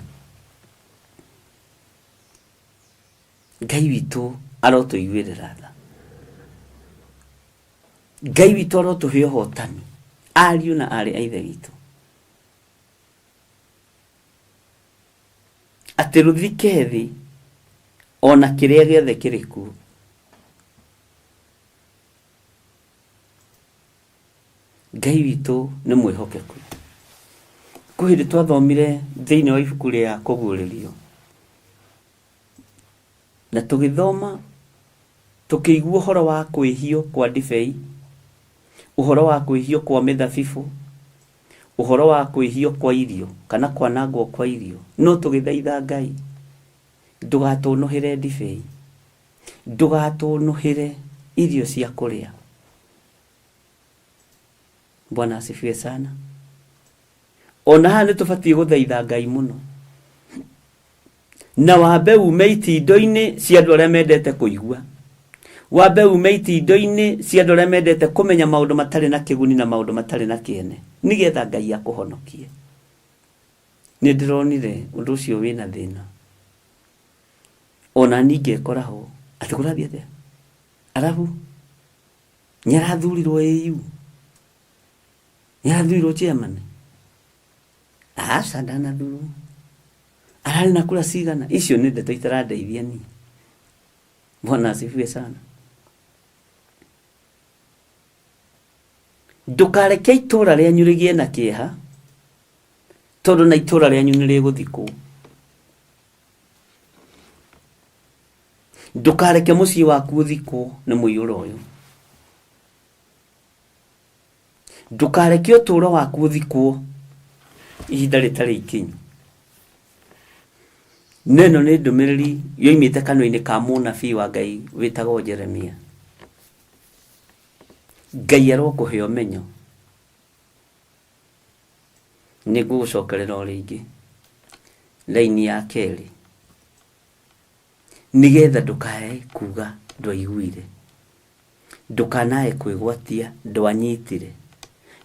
Ngai witũ arotũiguĩrĩra tha. Ngai witũ arotũhe ũhotani, ariũ na aarĩ a Ithe witũ. Atĩ rũthike thĩ ona kĩrĩa gĩothe kĩrĩ kuo. Ngai witũ nĩ mwĩhokeku. Kwĩ hĩndĩ twathomire thĩinĩ wa ibuku rĩa kũguũrĩrio, na tũgĩthoma tũkĩigua ũhoro wa kwĩhio kwa ndibei, ũhoro wa kwĩhio kwa mĩthabibũ, ũhoro wa kwĩhio kwa irio kana kwanangwo kwa irio, no tũgĩthaitha Ngai, ndũgatũnũhĩre ndibei, ndũgatũnũhĩre irio cia kũrĩa. Bwana asifiwe sana. Ona haha nĩ tũbatiĩ gũthaitha Ngai mũno na wambe ume itindo-inĩ cia andũ arĩa mendete kũigua, wambe ume itindo-inĩ cia andũ arĩa mendete kũmenya maũndũ matarĩ na kĩguni na maũndũ matarĩ na kĩene, nĩgetha Ngai akũhonokie. Nĩ ndĩronire ũndũ ũcio wĩna thĩna, ona niĩ ngekora ho atĩ kũrathiĩ atĩa, arabu nĩ arathurirwo AU, nĩ arathurirwo chairman, aca ndanathurwo, ararĩ na kura cigana? Icio nĩ ndeto itarandeithia niĩ. Bwana asifiwe sana. Ndũkareke itũra rĩanyu rĩgĩe na kĩeha, tondũ na itũra rĩanyu nĩ rĩgũthikwo. Ndũkareke mũciĩ waku ũthikwo nĩ mũiyũro ũyũ. Ndũkareke ũtũũro waku ũthikwo ihinda rĩtarĩ ikinyu. Na ĩno nĩ ndũmĩrĩri yoimĩte kanua-inĩ ka mũnabii wa Ngai wĩtagwo Jeremia. Ngai arokũhe ũmenyo. Nĩ ngũgũcokerera o rĩngĩ raini ya kerĩ. Nĩgetha ndũkae kuga ndwaiguire, ndũkanae kwĩgwatia ndwanyitire,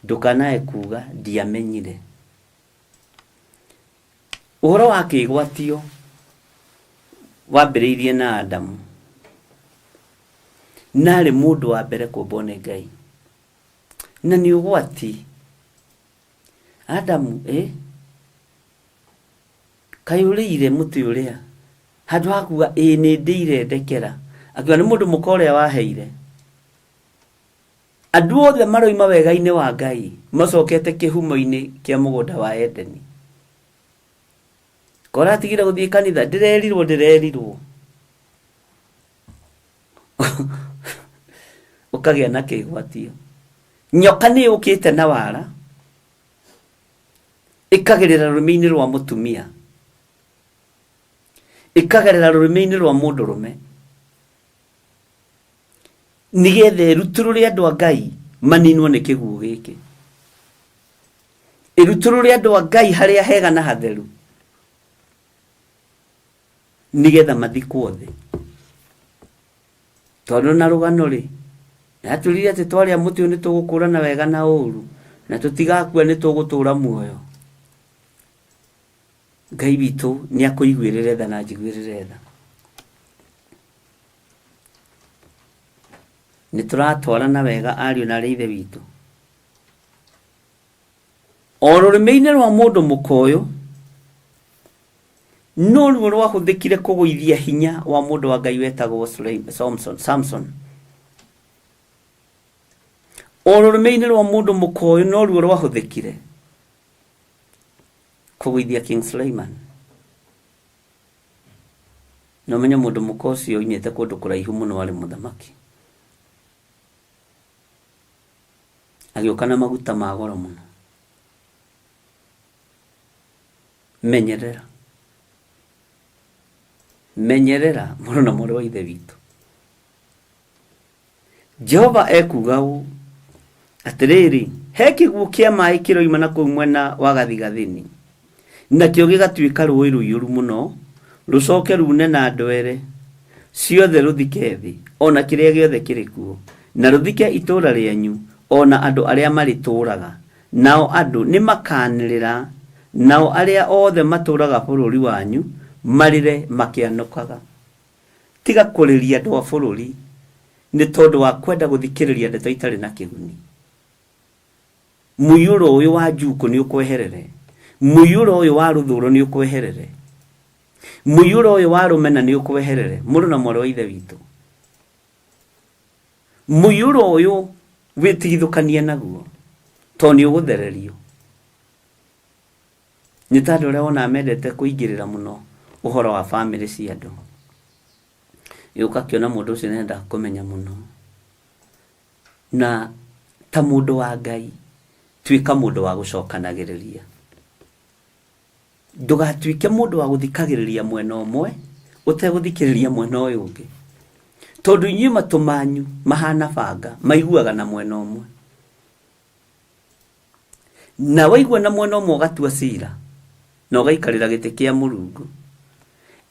ndũkanae kuga ndiamenyire. Ũhoro wa kĩgwatio wambĩrĩirie na Adamu, na arĩ mũndũ wa mbere kũmbwo nĩ Ngai, na nĩ ũgwati. Adamu, ĩ Kaĩ ũrĩire mũtĩ ũrĩa? Handũ ha kuga ĩĩ nĩ ndĩire ndekera, akiuga nĩ mũndũ mũka ũrĩa waheire. Andũ othe maroima wega-inĩ wa Ngai macokete kĩhumo-inĩ kĩa mũgũnda wa Edeni. Koratigire gũthiĩ kanitha, ndĩrerirwo ndĩrerirwo. Ũkagĩa na kĩgwatio. Nyoka nĩ yũkĩte na wara. Ĩkagerera rũrĩmĩ-inĩ rwa mũtumia, ĩkagerera rũrĩmĩ-inĩ rwa mũndũrũme, nĩgetha ĩrutũrũre andũ a Ngai maninwo nĩ kĩguũ gĩkĩ, ĩrutũrũre andũ a Ngai harĩa hega na hatheru. Nĩgetha mathikwo thĩ. Tondũ na rũgano rĩ, yatwĩrire atĩ twarĩa mũtĩ ũyũ nĩ tũgũkũrana wega na ũru, na tũtigakua nĩ tũgũtũra muoyo. Ngai witũ nĩ akũiguĩrĩre tha na anjiguĩrĩre tha. Nĩ tũratwarana wega ariũ na arĩ ithe witũ. O rũrĩmĩ-inĩ rwa mũndũ mũka ũyũ, noruo rwahũthĩkire kũgũithia hinya wa mũndũ wa Ngai wetagwo Samson. O rũrĩmĩ-inĩ rwa mũndũ mũka ũyũ noruo rwahũthĩkire kũgũithia King Suleiman. Na ũmenye mũndũ mũka ũcio oimĩte kũndũ kũraihu mũno arĩ mũthamaki. Agĩũka na maguta ma goro mũno. Menyerera. Menyerera mũrũ na mwarĩ wa Ithe witũ. Jehova ekuuga ũũ, Atĩrĩrĩ, he kĩguũ kĩa maĩ kĩroima na kũu mwena wa gathigathini, nakĩo gĩgatuĩka rũũĩ rũiyũru mũno, rũcoke ruune na ndwere ciothe rũthike thĩ, o na kĩrĩa gĩothe kĩrĩ kuo, na rũthike itũũra rĩanyu, o na andũ arĩa marĩtũũraga. Nao andũ nĩmakanĩrĩra, nao arĩa othe matũũraga bũrũri wanyu marĩre makĩanũkaga. Tiga kũrĩria andũ a bũrũri nĩ tondũ wa kwenda gũthikĩrĩria ndeto itarĩ na kĩguni. Mũiyũro ũyũ wa njukũ nĩ ũkweherere. Mũiyũro ũyũ wa rũthũũro nĩ ũkweherere. Mũiyũro ũyũ wa rũmena nĩ ũkweherere, mũrũ na mwarĩ wa Ithe witũ. Mũiyũro ũyũ wĩtigithũkanie naguo, tondũ nĩ ũgũthererio. Nĩ ta andũ arĩa wonaga mendete kũingĩrĩra mũno ũhoro wa bamĩrĩ cia andũ. Ũgakĩona mũndũ ũcio nĩ arenda kũmenya mũno. Na ta mũndũ wa Ngai, tuĩka mũndũ wa gũcokanagĩrĩria. Ndũgatuĩke mũndũ wa gũthikagĩrĩria mwena ũmwe, ũtegũthikĩrĩria mwena ũyũ ũngĩ. Tondũ inyuĩ matũ manyu mahana banga, maiguaga na mwena ũmwe. Na waigua na mwena ũmwe ũgatua cira, na ũgaikarĩra gĩtĩ kĩa Mũrungu.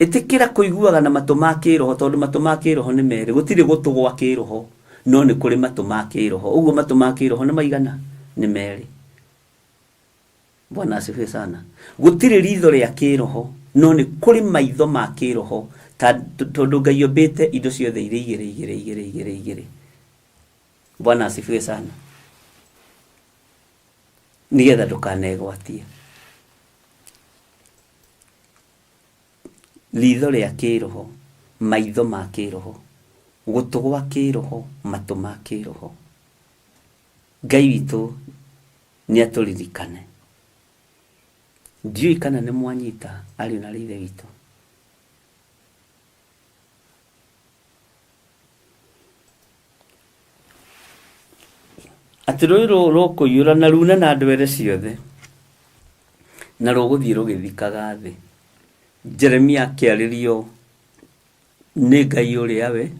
Ĩtĩkĩra kũiguaga na matũ ma kĩroho tondũ matũ ma kĩroho nĩ merĩ. Gũtirĩ gũtũ gwa kĩroho, no nĩ kũrĩ matũ ma kĩroho. Ũguo matũ ma kĩroho nĩ maigana? Nĩ merĩ. Bwana asifiwe sana. Gũtirĩ ritho rĩa kĩroho, no nĩ kũrĩ maitho ma kĩroho, tondũ Ngai ombĩte indo ciothe irĩ igĩrĩ igĩrĩ igĩrĩ igĩrĩ igĩrĩ. Bwana asifiwe sana. Nĩgetha ndũkanegwatie. Ritho rĩa kĩroho, maitho ma kĩroho, gũtũ gwa kĩroho, matũ ma kĩroho. Ngai witũ nĩ atũririkane. Ndiũĩ kana nĩ mwanyita ariũ na aarĩ a Ithe witũ. Atĩ rũũĩ rũu rũkũiyũra na ruune na ndwere ciothe, na rũgũthiĩ rũgĩthikaga thĩ. Jeremia akĩarĩrio nĩ Ngai ũrĩa we,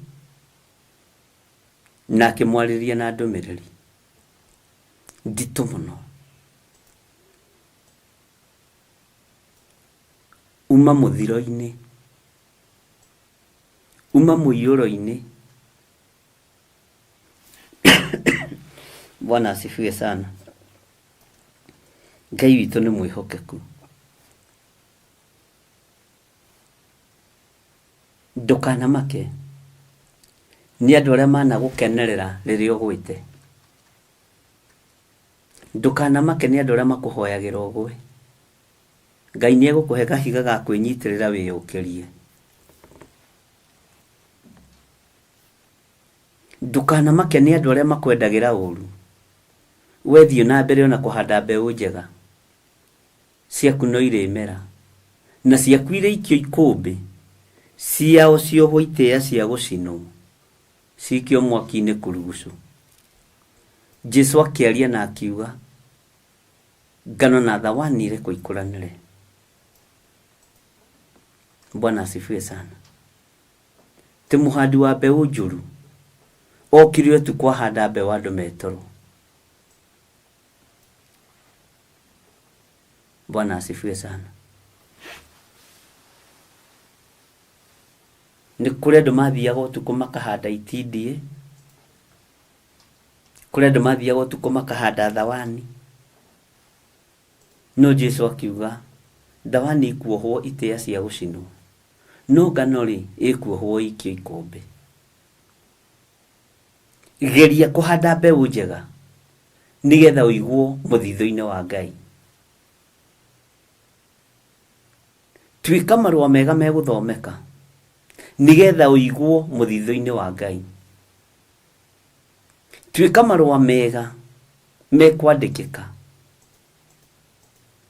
na akĩmwarĩria na ndũmĩrĩri nditũ mũno. Uma mũthiro-inĩ. Uma mũiyũro-inĩ. Bwana asifiwe sana. Ngai witũ nĩ mwĩhokeku. Ndũkanamake nĩ andũ arĩa managũkenerera rĩrĩa ũgwĩte. Ndũkanamake nĩ andũ arĩa makũhoyagĩra ũgwe. Ngai nĩ egũkũhe kahiga ga kwĩnyitĩrĩra wĩyũkĩrie. Ndũkanamake nĩ andũ arĩa makwendagĩra ũru. We thiĩ na mbere ona kũhanda mbeũ njega. Ciaku no irĩmera, na ciaku irĩikio ikũmbĩ, ciao ciohwo itĩĩa cia gũcinwo, cikio mwaki-inĩ kurugucu. Jesu akĩaria na akiuga, Ngano na thawani irekwo ikũranĩre. Bwana asifiwe sana. Ti mũhandi wa mbeũ njũru okire ũtukũ ahanda mbeũ andũ me toro. Bwana asifiwe sana. Nĩ kũrĩ andũ mathiaga ũtukũ makahanda itindiĩ, kũrĩ andũ mathiaga ũtukũ makahanda thawani. No Jesu akiuga, thawani ikuohwo itĩa cia gũcinwo, no ngano rĩ, ĩkuohwo ĩikio ikũmbĩ. Geria kũhanda mbeũ njega nĩgetha ũigwo mũthithũ-inĩ wa Ngai. Tuĩka marũa mega megũthomeka nĩgetha ũigwo mũthithũ-inĩ wa Ngai. Tuĩka marũa mega mekwandĩkĩka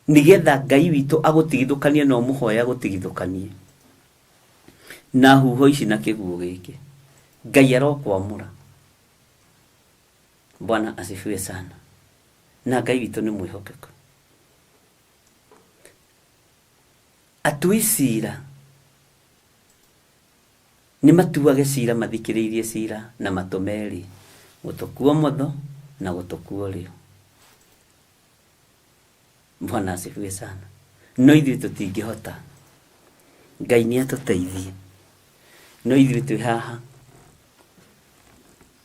nĩgetha Ngai witũ agũtigithũkanie na ũmũhoe agũtigithũkanie na huho ici na kĩguũ gĩkĩ. Ngai arokwamũra. Bwana asifiwe sana. Na Ngai witũ nĩ mwĩhokeku. Atui cira nĩ matuage cira mathikĩrĩirie cira na matũ merĩ, gũtũ kwa ũmotho na gũtũ kwa ũrĩo. Bwana asifiwe sana. No ithuĩ tũtingĩhota. Ngai nĩ atũteithie. No ithuĩ twĩ haha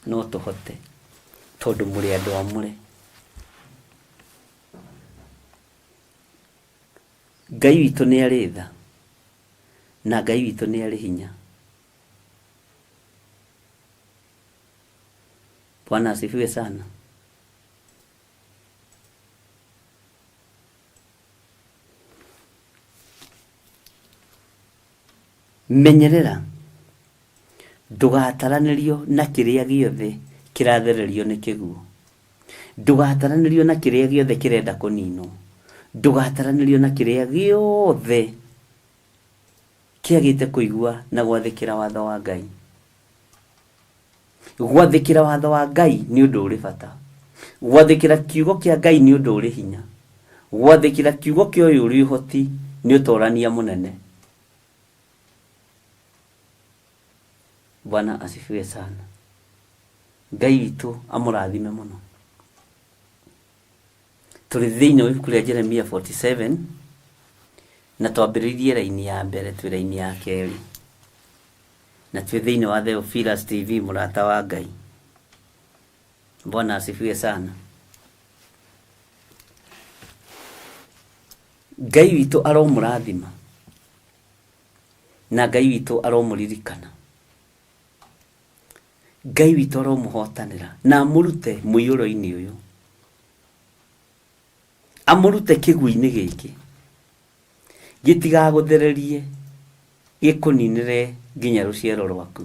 no tũhote tondũ mũrĩ andũ amũre. Ngai witũ nĩ arĩ tha na Ngai witũ nĩ arĩ hinya. Bwana asifiwe sana. Menyerera ndũgataranĩrio na kĩrĩa gĩothe kĩrathererio nĩ kĩguũ. Ndũgataranĩrio na kĩrĩa gĩothe kĩrenda kũninwo. Ndũgataranĩrio na kĩrĩa gĩothe kĩagĩte kũigua na gwathĩkĩra watho wa Ngai. Gwathĩkĩra watho wa Ngai nĩ ũndũ ũrĩ bata. Gwathĩkĩra kiugo kĩa Ngai nĩ ũndũ ũrĩ hinya. Gwathĩkĩra kiugo kĩa ũyũ ũrĩ ũhoti nĩ ũtorania mũnene. Bwana asifiwe sana. Ngai witũ amũrathime mũno. Tũrĩ thĩinĩ wa ibuku rĩa Jeremia 47 na twambĩrĩirie raini ya mbere twĩ raini ya kerĩ na twĩ thĩinĩ wa Theophilus TV mũrata wa Ngai. Bwana asifiwe sana. Ngai witũ aromũrathima na Ngai witũ aromũririkana. Ngai witũ aromũhotanĩra na amũrute mũiyũro-inĩ ũyũ, amũrute kĩguũ-inĩ gĩkĩ gĩtigagũthererie gĩkũninĩre nginya rũciaro rwaku,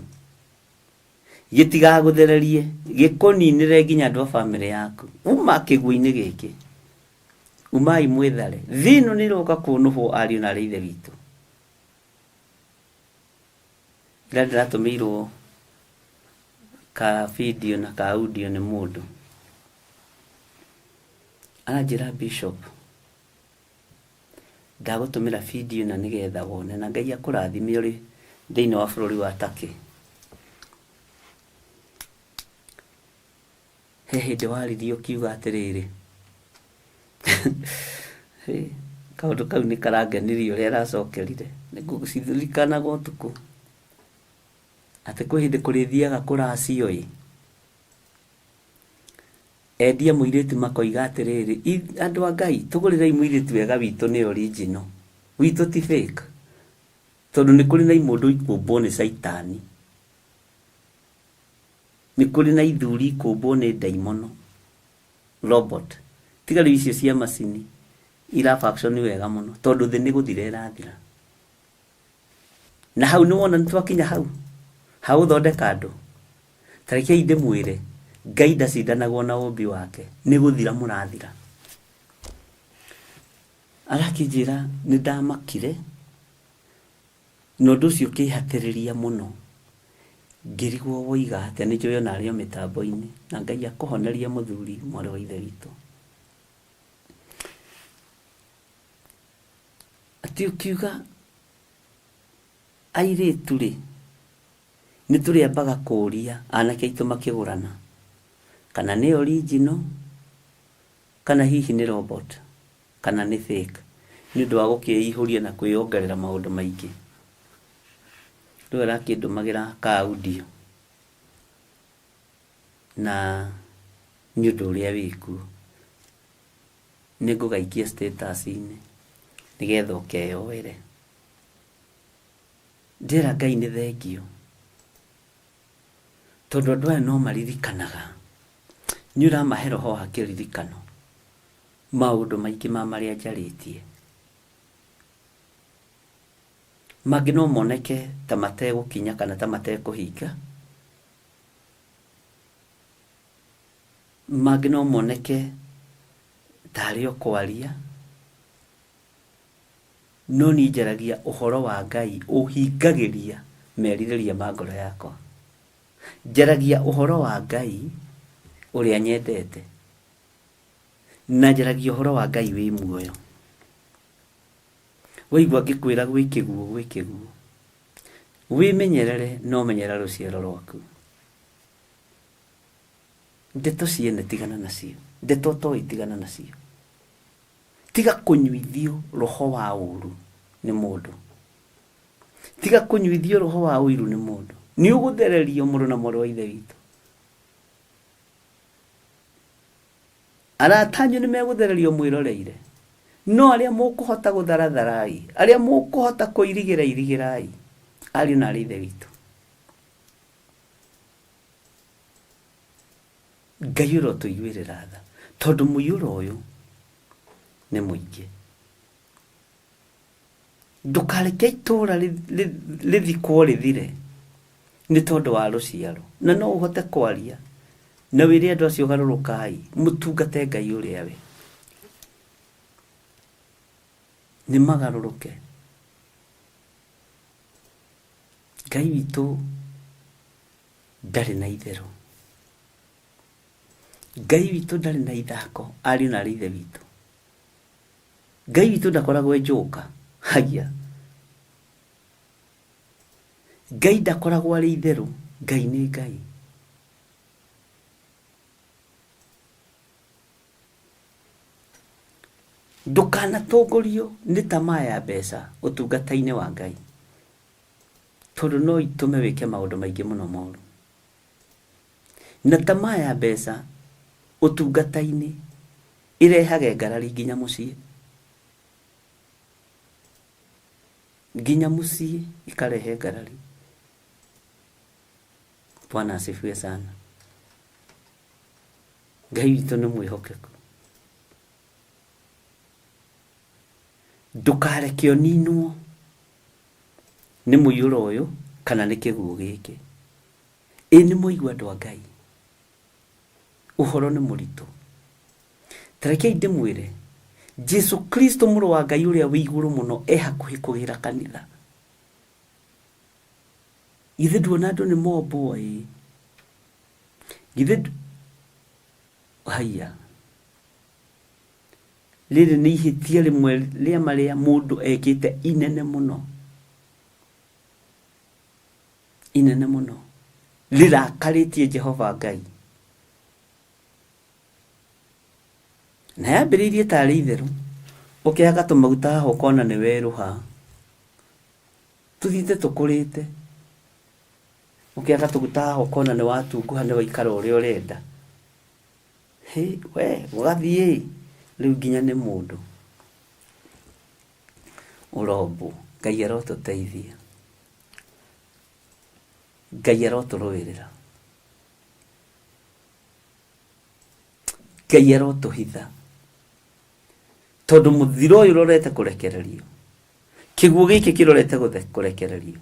gĩtigagũthererie gĩkũninĩre nginya andũ a bamĩrĩ yaku. Uma kĩguũ-inĩ gĩkĩ, umai mwĩthare, thĩ ĩno nĩ ĩroka kũnũhwo ariũ na arĩ ithe witũ. Ira ndĩratũmĩirwo ka video na ka audio nĩ mũndũ aranjĩra Bishop ndagũtũmĩra video na nĩgetha wone na Ngai akũrathime ũrĩ thĩinĩ wa bũrũri wa Turkey. He hĩndĩ waririe ũkiuga atĩrĩrĩ, kaũndũ kau nĩ karangenirie ũrĩa aracokerire, nĩngũciririkanaga ũtukũ, atĩ kwĩ hĩndĩ kũrĩthiaga kũracio ĩ, endia mũirĩtu makoiga atĩrĩrĩ, andũ a Ngai tũgũrĩrei mũirĩtu wega witũ nĩ original, witũ ti fake, tondũ nĩ kũrĩ na imũndũ ikũmbwo nĩ caitani. Nĩ kũrĩ na ithuri ikũmbwo nĩ ndaimono, robot. Tiga rĩu icio cia macini ira function wega mũno tondũ thĩ nĩ gũthira ĩrathira. Na hau nĩ wona nĩ twakinya hau ha gũthondeka andũ. Ta rekei ndĩmwĩre, Ngai ndacindanagwo na ũmbi wake, nĩ gũthira mũrathira. Arakĩnjĩra nĩ ndamakire Na ũndũ ũcio ũkĩhatĩrĩria mũno, ngĩrigwo woiga atĩa, nĩ njũĩ ona arĩ o mĩtambo-inĩ, na Ngai akũhonerie mũthuri mwarĩ wa ithe witũ. Atĩ ũkiuga airĩtu rĩ, nĩ tũrĩambaga kũria anake aitũ makĩgũrana, kana nĩ original, kana hihi nĩ robot. kana nĩ fake nĩ ũndũ wa gũkĩĩihũria na kwĩyongerera maũndũ maingĩ. Rĩu arakĩndũmagĩra ka audio na nĩ ũndũ ũrĩa wĩkuo. Nĩ ngũgaikia status-inĩ nĩgetha ũkeyoere. Ndĩra Ngai nĩ thengiũ tondũ andũ aya no maririkanaga. Nĩ ũramahe roho wa kĩririkano maũndũ maingĩ ma marĩa njarĩtie. Mangĩ no moneke ta mategũkinya kana ta matekũhinga. Mangĩ no moneke tarĩ o kwaria. No niĩ njaragia ũhoro wa Ngai ũhingagĩria merirĩria ma ngoro yakwa. Njaragia ũhoro wa Ngai ũrĩa nyendete. Na njaragia ũhoro wa Ngai wĩ muoyo. Waigua ngĩkwĩra gwĩ kĩguũ gwĩ kĩguũ. Wĩmenyerere na ũmenyerere rũciaro rwaku. Ndeto ciene tigana nacio. Ndeto ũtoĩ tigana nacio. Tiga kũnyuithio roho wa ũru nĩ mũndũ. Tiga kũnyuithio roho wa ũiru nĩ mũndũ. Nĩ ũgũthererio mũrũ na mwarĩ wa ithe witũ. Arata anyu nĩ megũthererio mwĩroreire. No arĩa mũkũhota gũtharatharai, arĩa mũkũhota kũirigĩra irigĩrai, ariũ na arĩ ithe witũ. Ngai ũrotũiguĩrĩra tha, tondũ mũiyũro ũyũ nĩ mũingĩ. Ndũkareke itũũra rĩthikwo rĩthire nĩ tondũ wa rũciaro. Na no ũhote kwaria na wĩre andũ acio garũrũkai mũtungate Ngai ũrĩa we. Nĩ magarũrũke. Ngai witũ ndarĩ na itherũ. Ngai witũ ndarĩ na ithako, ariũ na arĩ ithe witũ. Ngai witũ ndakoragwo e njoka. Haiya. Ngai ndakoragwo arĩ itherũ. Ngai nĩ Ngai. Ndũkanatongorio nĩ tamaa ya mbeca ũtungata-inĩ wa Ngai, tondũ no itũme wĩke maũndũ maingĩ mũno moru. Na tamaa ya mbeca ũtungata-inĩ ĩrehage ngarari nginya mũciĩ. Nginya mũciĩ ĩkarehe ngarari. Bwana asifiwe sana. Ngai witũ nĩ mwĩhokeku. Ndũkareke ũninwo nĩ mũiyũro ũyũ kana nĩ kĩguũ gĩkĩ. Ĩ nĩ mwaigua andũ a Ngai, ũhoro nĩ mũritũ. Ta rekei ndĩmwĩre, Jesu Kristo mũrũ wa Ngai ũrĩa wĩ igũrũ mũno e hakuhĩ kũgĩra kanitha. Githĩ nduona andũ nĩ mombwo ĩ? Githĩ haiya. Rĩrĩ nĩ ihĩtia rĩmwe rĩa marĩa mũndũ ekĩte inene mũno. Inene mũno. Rĩrakarĩtie Jehova Ngai. Na yambĩrĩirie tarĩ itherũ. Ũkĩhaka tũmaguta haha ũkona nĩ werũha. Tũthiĩte tũkũrĩte. Ũkĩhaka tũguta haha ũkona nĩ watunguha nĩ waikara ũrĩa ũrenda. Hĩ we ũgathiĩ rĩu nginya nĩ mũndũ ũrombwo. Ngai arotũteithia. Ngai arotũrũĩrĩra. Ngai arotũhitha. Tondũ mũthiro ũyũ ũrorete kũrekererio. Kĩguũ gĩkĩ kĩrorete kũrekererio.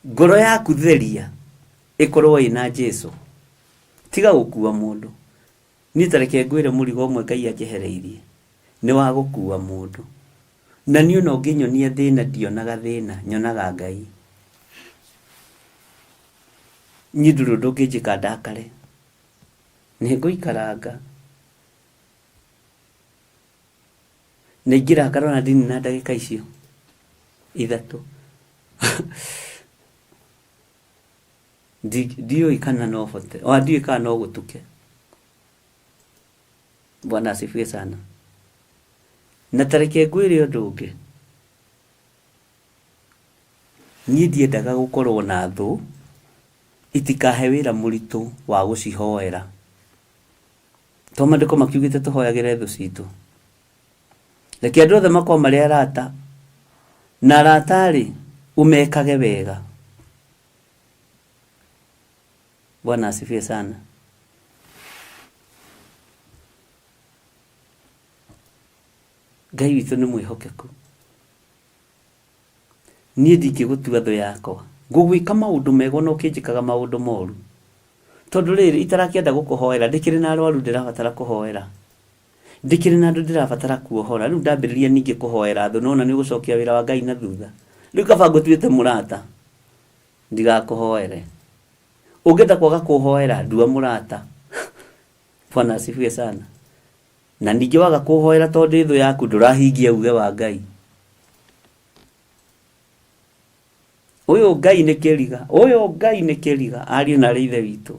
Ngoro yaku theria ĩkorwo ĩna Jesu. Tiga gũkua mũndũ. Niĩ ta reke ngwĩre mũrigo ũmwe Ngai anjehereirie nĩ wa gũkua mũndũ. Na niĩ ona ũngĩnyonia thĩna ndionaga thĩna, nyonaga Ngai. Niĩ ndũrĩ ũndũ ũngĩnjĩka ndakare. Nĩ ngũikaranga. Na ingĩrakara ona ndinina ndagĩka icio ithatũ. Ndiũĩ kana no hote, ona ndiũĩ kana no gũtuke. Bwana asifiwe sana. Na ta reke ngwĩre ũndũ ũngĩ. Niĩ ndiendaga gũkorwo na thũ itikahe wĩra mũritũ wa gũcihoera. To maandĩko makiugĩte tũhoyagĩre thũ citũ. Reke andũ othe makorwo marĩ arata, na arata-rĩ, ũmekage wega. Bwana asifiwe sana. Ngai witũ nĩ mwĩhokeku. Niĩ ndingĩgũtua thũ yakwa. Ngũgwĩka maũndũ mega ona ũkĩnjĩkaga maũndũ moru. Tondũ rĩrĩ, itarakĩenda gũkũhoera, ndĩkĩrĩ na arwaru ndĩrabatara kũhoera. Ndĩkĩrĩ na andũ ndĩrabatara kuohora. Rĩu ndambĩrĩria ningĩ kũhoera thũ, nĩwona nĩ ũgũcokia wĩra wa Ngai na thutha. Rĩu kaba ngũtuĩte mũrata, ndigakũhoere. Ũngĩenda kwaga kũhoera, ndua mũrata. Bwana asifiwe sana. Na ningĩ waga kũhoera tondũ ndĩ thũ yaku, ndũrahingia uge wa Ngai. Ũyũ Ngai nĩ kĩriga, ũyũ Ngai nĩ kĩriga, ariũ na arĩ ithe witũ.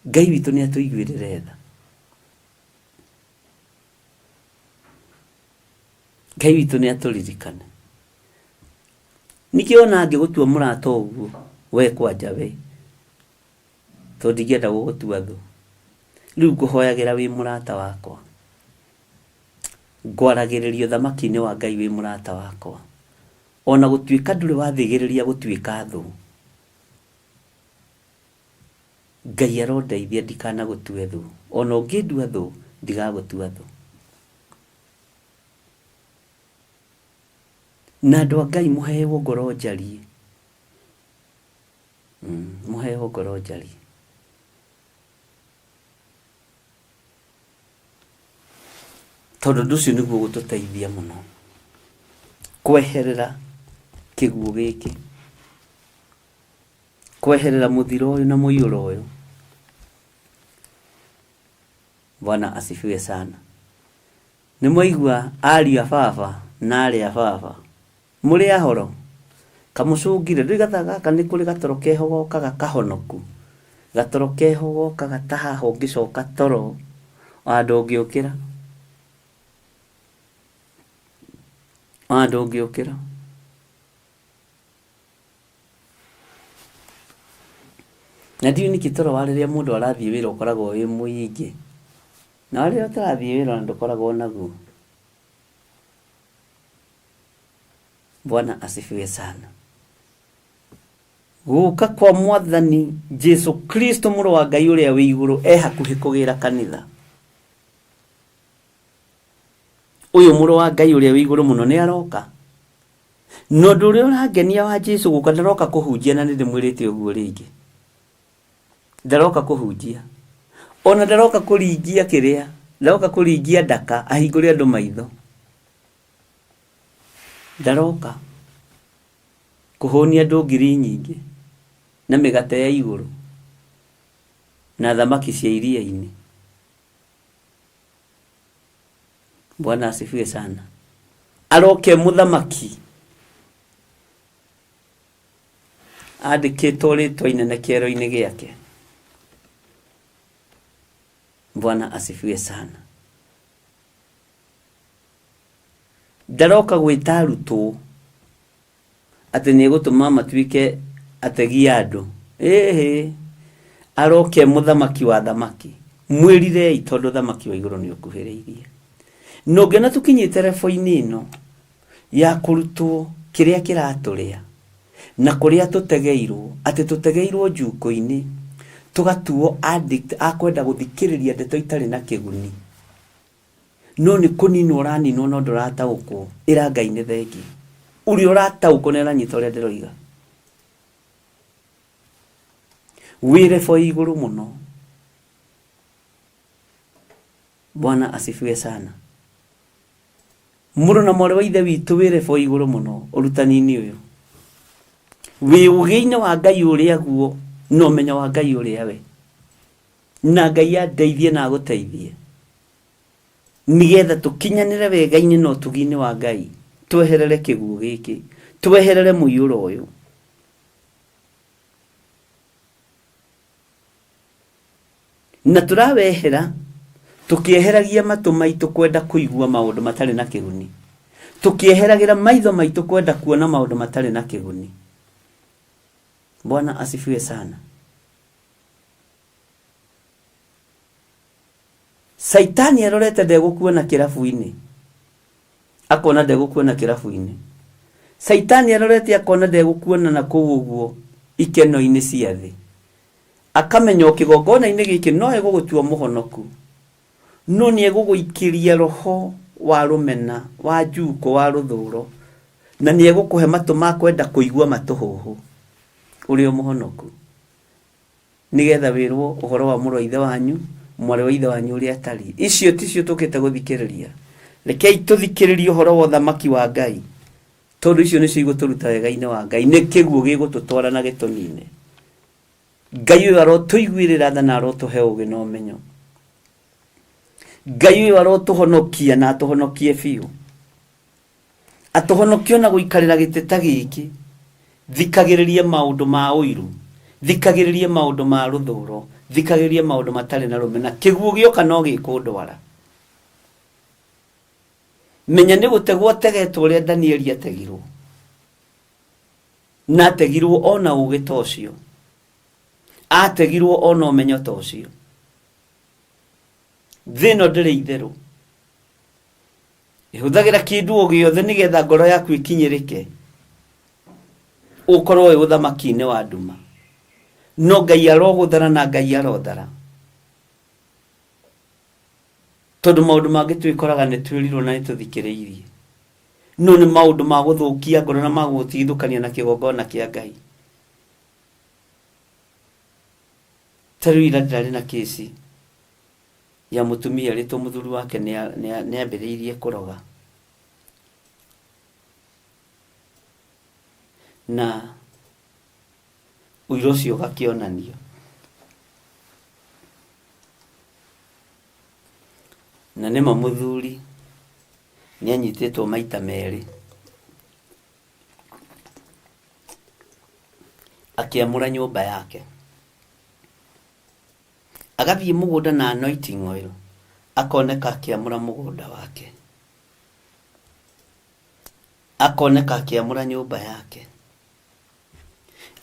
Ngai witũ nĩ atũiguĩrĩre tha. Ngai witũ nĩ atũririkane. Nĩkĩo ona angĩgũtua mũrata ũguo, we kwanja we, tondũ ndingĩenda gũgũtua thũ. Rĩu ngũhoyagĩra wĩ mũrata wakwa. Ngwaragĩrĩria ũthamaki-inĩ wa Ngai wĩ mũrata wakwa. Ona gũtuĩka ndũrĩ wathĩgĩrĩria gũtuĩka thũ. Ngai arondeithia ndikanagũtue thũ. Ona ũngĩndua thũ, ndigagũtua thũ. Na andũ a Ngai mũheo ngoro njariĩ. Mũheo ngoro njariĩ. Tondũ ũndũ ũcio nĩguo ũgũtũteithia mũno kweherera kĩguũ gĩkĩ, kweherera mũthiro ũyũ na mũiyũro ũyũ. Bwana asifiwe sana. Nĩ mwaigua ariũ a baba na aarĩ a baba, mũrĩ ahoro? Kamũcũngire, ndũĩ gathaa gaka nĩ kũrĩ gatoro keho gokaga kahonoku, gatoro keho gokaga ta haha ũngĩcoka toro ona ndũngĩũkĩra, ona ndũngĩũkĩra. Na ndiũĩ nĩkĩ toro wa rĩrĩa mũndũ arathiĩ wĩra ũkoragwo wĩ mũingĩ, na wa rĩrĩa ũtarathiĩ wĩra ona ndũkoragwo naguo. Bwana asifiwe sana. Gũka kwa Mwathani Jesu Kristo mũrũ wa Ngai ũrĩa wĩ igũrũ e hakuhĩ kũgĩra kanitha. Ũyũ mũrũ wa Ngai ũrĩa wĩ igũrũ mũno nĩ aroka. Na ũndũ ũrĩa ũrangenia wa Jesu gũka ndaroka kũhunjia na nĩ ndĩmwĩrĩte ũguo rĩngĩ. Ndaroka kũhunjia. Ona ndaroka kũringia kĩrĩa, ndaroka kũringia ndaka ahingũre andũ maitho. Ndaroka kũhũnia andũ ngiri nyingĩ na mĩgate ya igũrũ na thamaki cia iria-inĩ. Bwana asifiwe sana. Aroke mũthamaki andĩkĩtwo rĩtwa inene kĩero-inĩ gĩake. Bwana asifiwe sana. Ndaroka gwĩta arutwo atĩ nĩ egũtũma matuĩke ategi a andũ. Ĩhĩ, aroka e mũthamaki wa athamaki. Mwĩrirei tondũ ũthamaki wa igũrũ nĩ ũkuhĩrĩirie. Na ũngĩona tũkinyĩte rebo-inĩ ĩno ya kũrutwo kĩrĩa kĩratũrĩa na kũrĩa tũtegeirwo, atĩ tũtegeirwo njukũ-inĩ, tũgatuo addict a kwenda gũthikĩrĩria ndeto itarĩ na kĩguni. No nĩ kũninwo ũraninwo no ndũrataũkwo. Ĩra Ngai nĩ thengiũ. Ũrĩa ũrataũkwo nĩ aranyita ũrĩa ndĩroiga. Wĩ level ĩ igũrũ mũno. Bwana asifiwe sana. Mũrũ na mwarĩ wa ithe witũ wĩ level ĩ igũrũ mũno ũrutani-inĩ ũyũ. Wĩ ũgĩ-inĩ wa Ngai ũrĩa guo na ũmenyo wa Ngai ũrĩa we. Na Ngai andeithie na agũteithie nĩgetha tũkinyanĩre wega-inĩ na ũtugi-inĩ wa Ngai, tweherere kĩguũ gĩkĩ, tweherere mũiyũro ũyũ. Na tũrawehera tũkĩeheragia matũ maitũ kwenda kũigua maũndũ matarĩ na kĩguni. Tũkĩeheragĩra maitho maitũ kwenda kuona maũndũ matarĩ na kĩguni. Bwana asifiwe sana. Caitani arorete ndegũkuona kĩrabu-inĩ, akona ndegũkuona kĩrabu-inĩ. Caitani arorete akona ndegũkuona na kũu ũguo ikeno-inĩ cia thĩ, akamenya o kĩgongona-inĩ gĩkĩ no egũgũtua mũhonoku, no nĩ egũgũikĩria roho wa rũmena, wa njuko, wa rũthũro, na nĩ egũkũhe matũ ma kwenda kũigua matũhũhũ ũrĩ o mũhonoku, nĩgetha wĩrwo ũhoro wa mũrũ wa ithe wanyu, mwarĩ wa ithe wanyu ũrĩa atariĩ. Icio ticio tũkĩte gũthikĩrĩria. Rekei tũthikĩrĩrie ũhoro wa ũthamaki wa Ngai, tondũ icio nĩcio igũtũruta wega-inĩ wa Ngai, nĩ kĩguũ gĩgũtũtwara na gĩtũnine. Ngai ũyũ arotũiguĩrĩra tha na arotũhe ũũgĩ na ũmenyo. Ngai ũyũ arotũhonokia na atũhonokie biũ, atũhonokie ona gũikarĩra gĩtĩ ta gĩkĩ. Thikagĩrĩrie maũndũ ma ũiru, thikagĩrĩrie maũndũ ma rũthũro, thikagĩrĩrie maũndũ matarĩ na rũmena. Kĩguũ gĩoka no gĩkũndwara. Menya nĩ gũtegwo ategetwo ũrĩa Danieli ategirwo, na ategirwo ona ũũgĩ ta ũcio, ategirwo ona ũmenyo ta ũcio. Thĩ ĩno ndĩrĩ itherũ, ĩhũthagĩra kĩndũ o gĩothe nĩgetha ngoro yaku ĩkinyĩrĩke, ũkorwo wĩ ũthamaki-inĩ wa nduma. No Ngai arogũthara na Ngai arothara, tondũ maũndũ mangĩ twĩkoraga nĩ twĩrirwo na nĩ tũthikĩrĩirie, no nĩ maũndũ ma gũthũkia ngoro na ma gũgũtigithũkania na kĩgongona kĩa Ngai. Ta rĩu ira ndĩrarĩ na kĩci ya mũtumia ũrĩtwo mũthuri wake nĩ ambĩrĩirie kũroga, na ũira ũcio ũgakĩonanio. Na nĩma mũthuri nĩ anyitĩtwo maita merĩ akĩamũra nyũmba yake, agathiĩ mũgũnda na anointing oil, akoneka akĩamũra mũgũnda wake, akoneka akĩamũra nyũmba yake,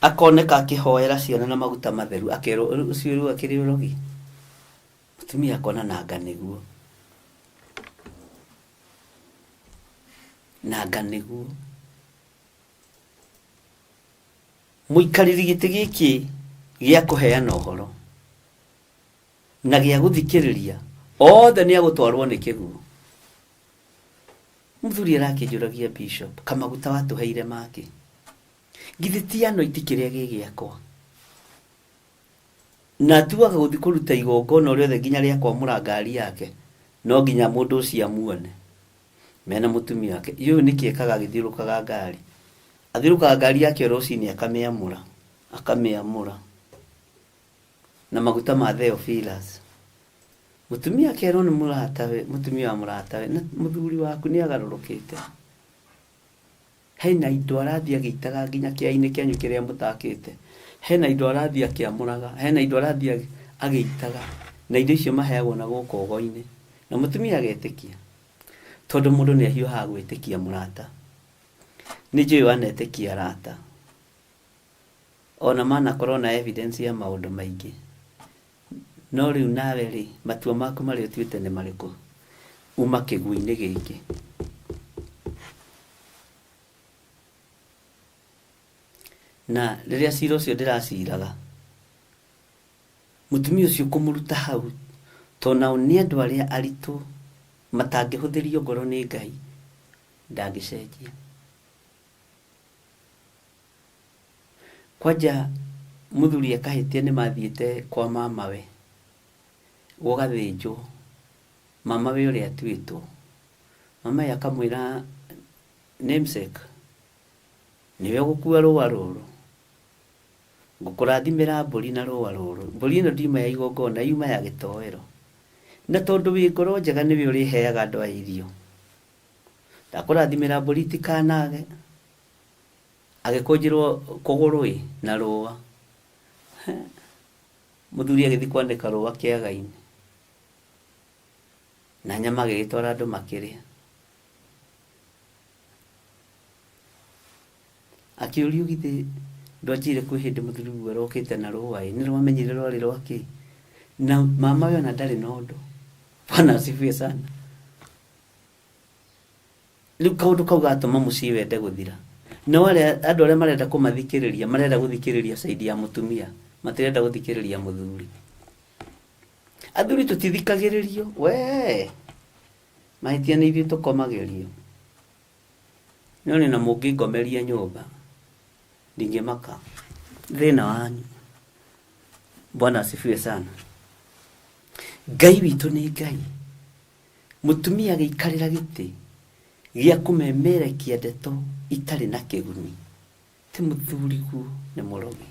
akoneka akĩhoera ciana na maguta matheru, akerwo ũcio rĩu akĩrĩ ũrogi. Mũtumia akona nanga nĩguo, nanga nĩguo. Mũikarĩri gĩtĩ gĩkĩ gĩa kũheana ũhoro na gĩa gũthikĩrĩria othe nĩ agũtwarwo nĩ kĩguũ. Mũthuri arakĩnjũragia, Bishop, kamaguta watũheire make githĩ ti anointi kĩrĩa gĩ gĩakwa? Na atuaga gũthiĩ kũruta igongona rĩothe nginya rĩa kwamũra ngari yake, no nginya mũndũ ũcio amuone mena mũtumia wake. Ũyũ nĩkĩ ekaga agĩthiũrũrũkaga ngari? Athiũrũrũkaga ngari yake o rũcinĩ akamĩamũra, akamĩamũra na maguta ma Theophilus. Mũtumia akerwo nĩ mũratawe, mũtumia wa mũratawe, na mũthuri waku nĩ agarũrũkĩte, hena indo arathiĩ agĩitaga nginya kĩainĩ kĩanyu kĩrĩa mũtakĩte, hena indo arathiĩ akĩamũraga, hena indo arathiĩ agĩitaga, na indo icio maheagwo na gũkũ ũgo-inĩ. Na mũtumia agetĩkia, tondũ mũndũ nĩ ahiũhaga gwĩtĩkia mũrata. Nĩ njũĩ wanetĩkia arata, ona manakorwo na evidence ya maũndũ maingĩ, no rĩu nawe rĩ, matua maku marĩa ũtuĩte nĩ marĩkũ? Uma kĩguũ-inĩ gĩkĩ. Na rĩrĩa cira ũcio ndĩraciraga, mũtumia ũcio kũmũruta hau, tondũ nao nĩ andũ arĩa aritũ matangĩhũthĩrio ngoro nĩ Ngai, ndangĩcenjia. Kwanja mũthuri akahĩtia nĩ mathiĩte kwa mamawe gũgathĩnjwo, mamawe ũrĩa atuĩtwo, mamawe akamwĩra namesake, nĩwe ũgũkua rũa rũrũ, ngũkũrathimĩra mbũri na rũa rũrũ, mbũri ĩno ndiuma ya igongona, yuma ya gĩtoero, na tondũ wĩ ngoro njega nĩwe ũrĩheaga andũ aya irio, ndakũrathimĩra mbũri itikanage. Agĩkũnjĩrwo kũgũrũ ĩ na rũa, mũthuri agĩthiĩ kwanĩka rũa kĩaga-inĩ, na nyama agĩgĩtwara andũ makĩrĩa. Akĩũrio githĩ ndwanjĩire kwĩ hĩndĩ mũthuriguo arokĩte na rũa ĩ, nĩ rwamenyire rwarĩ rwa kĩ? Na mama we ona ndarĩ na ũndũ. Bwana asifiwe sana. Rĩu kaũndũ kau gatũma mũciĩ wende gũthira. Nao arĩa andũ arĩa marenda kũmathikĩrĩria marenda gũthikĩrĩria side ya mũtumia, matirenda gũthikĩrĩria mũthuri. Athuri tũtithikagĩrĩrio, wee mahĩtia nĩ ithuĩ tũkomagĩrio. No nĩ na mũngĩngomeria nyũmba ndingĩmaka thĩna wanyu. Bwana asifiwe sana. Ngai witũ nĩ Ngai. Mũtumia agĩikarĩra gĩtĩ gĩa kũmemerekia ndeto itarĩ na kĩguni, ti mũthuriguo nĩ mũrogi.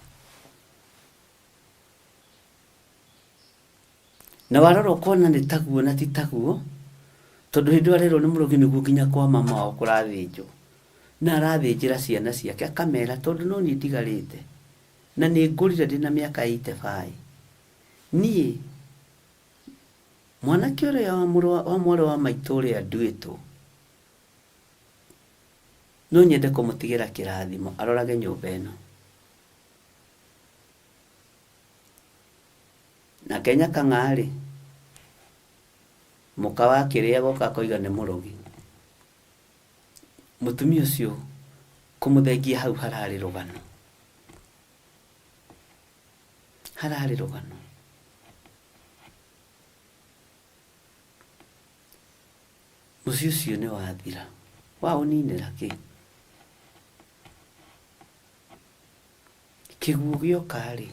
Na warora ũkona nĩ taguo na ti taguo, tondũ hĩndĩ ĩyo arerwo nĩ mũrogi nĩguo nginya kwa mama wao kũrathĩnjwo. Na arathĩnjĩra ciana ciake akamera tondũ no niĩ ndigarĩte na nĩ ngũrire ndĩna mĩaka 85. Niĩ mwanake ũrĩa wa mũrũ wa mwarĩ wa maitũ ũrĩa nduĩtwo no nyende kũmũtigĩra kĩrathimo arorage nyũmba ĩno. Nake Nyakang'a-rĩ, mũka wa kĩrĩa agoka akoiga nĩ mũrogi. Mũtumia ũcio kũmũthengia hau hararĩ rũgano. Hararĩ rũgano. Mũciĩ ũcio nĩ wathira. Waũninĩra kĩ? Kĩguũ gĩoka-rĩ,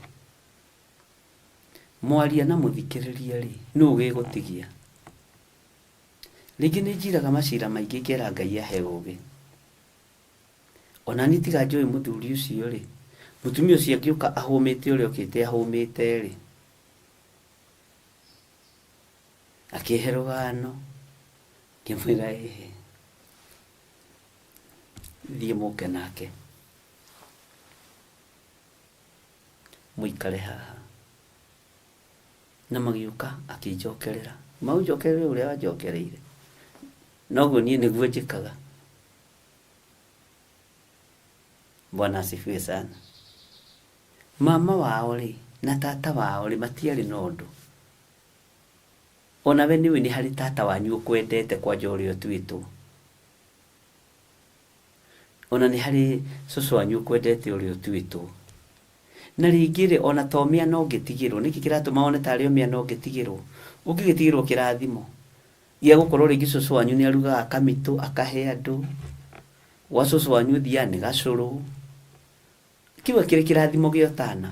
mwaria na mũthikĩrĩria-rĩ, nũ gĩgũtigia? Rĩngĩ nĩ njiraga macira maingĩ ngera Ngai ahe ũgĩ. Ona niĩ tiga njũĩ mũthuri ũcio-rĩ, mũtumia ũcio angĩũka ahũmĩte ũrĩa okĩte ahũmĩte-rĩ, akĩhe rũgano, ngĩmwĩra ĩhĩ, thiĩ mũke nake. Mũikare haha. Na magĩũka akĩnjokerera. Maũnjokerere ũrĩa wanjokereire. Noguo niĩ nĩguo njĩkaga. Bwana asifiwe sana. Mama wao rĩ, na tata wao rĩ, matiarĩ na ũndũ. Onawe nĩũĩ nĩ harĩ tata wanyu ũkwendete kwanja ũrĩa ũtuĩtwo. Ona nĩ harĩ cũcũ wanyu ũkwendete ũrĩa ũtuĩtwo. Na rĩngĩ-rĩ, ona to mĩana ũngĩtigĩrwo, nĩkĩ kĩratũma wone tarĩ o mĩana ũngĩtigĩrwo? Ũngĩgĩtigĩrwo kĩrathimo gĩa gũkorwo rĩngĩ cũcũ wanyu nĩ arugaga kamitũ akahe andũ, gwa cũcũ wanyu ũthiaga nĩ gacũrũ. Kĩu akĩrĩ kĩrathimo gĩa ũtana.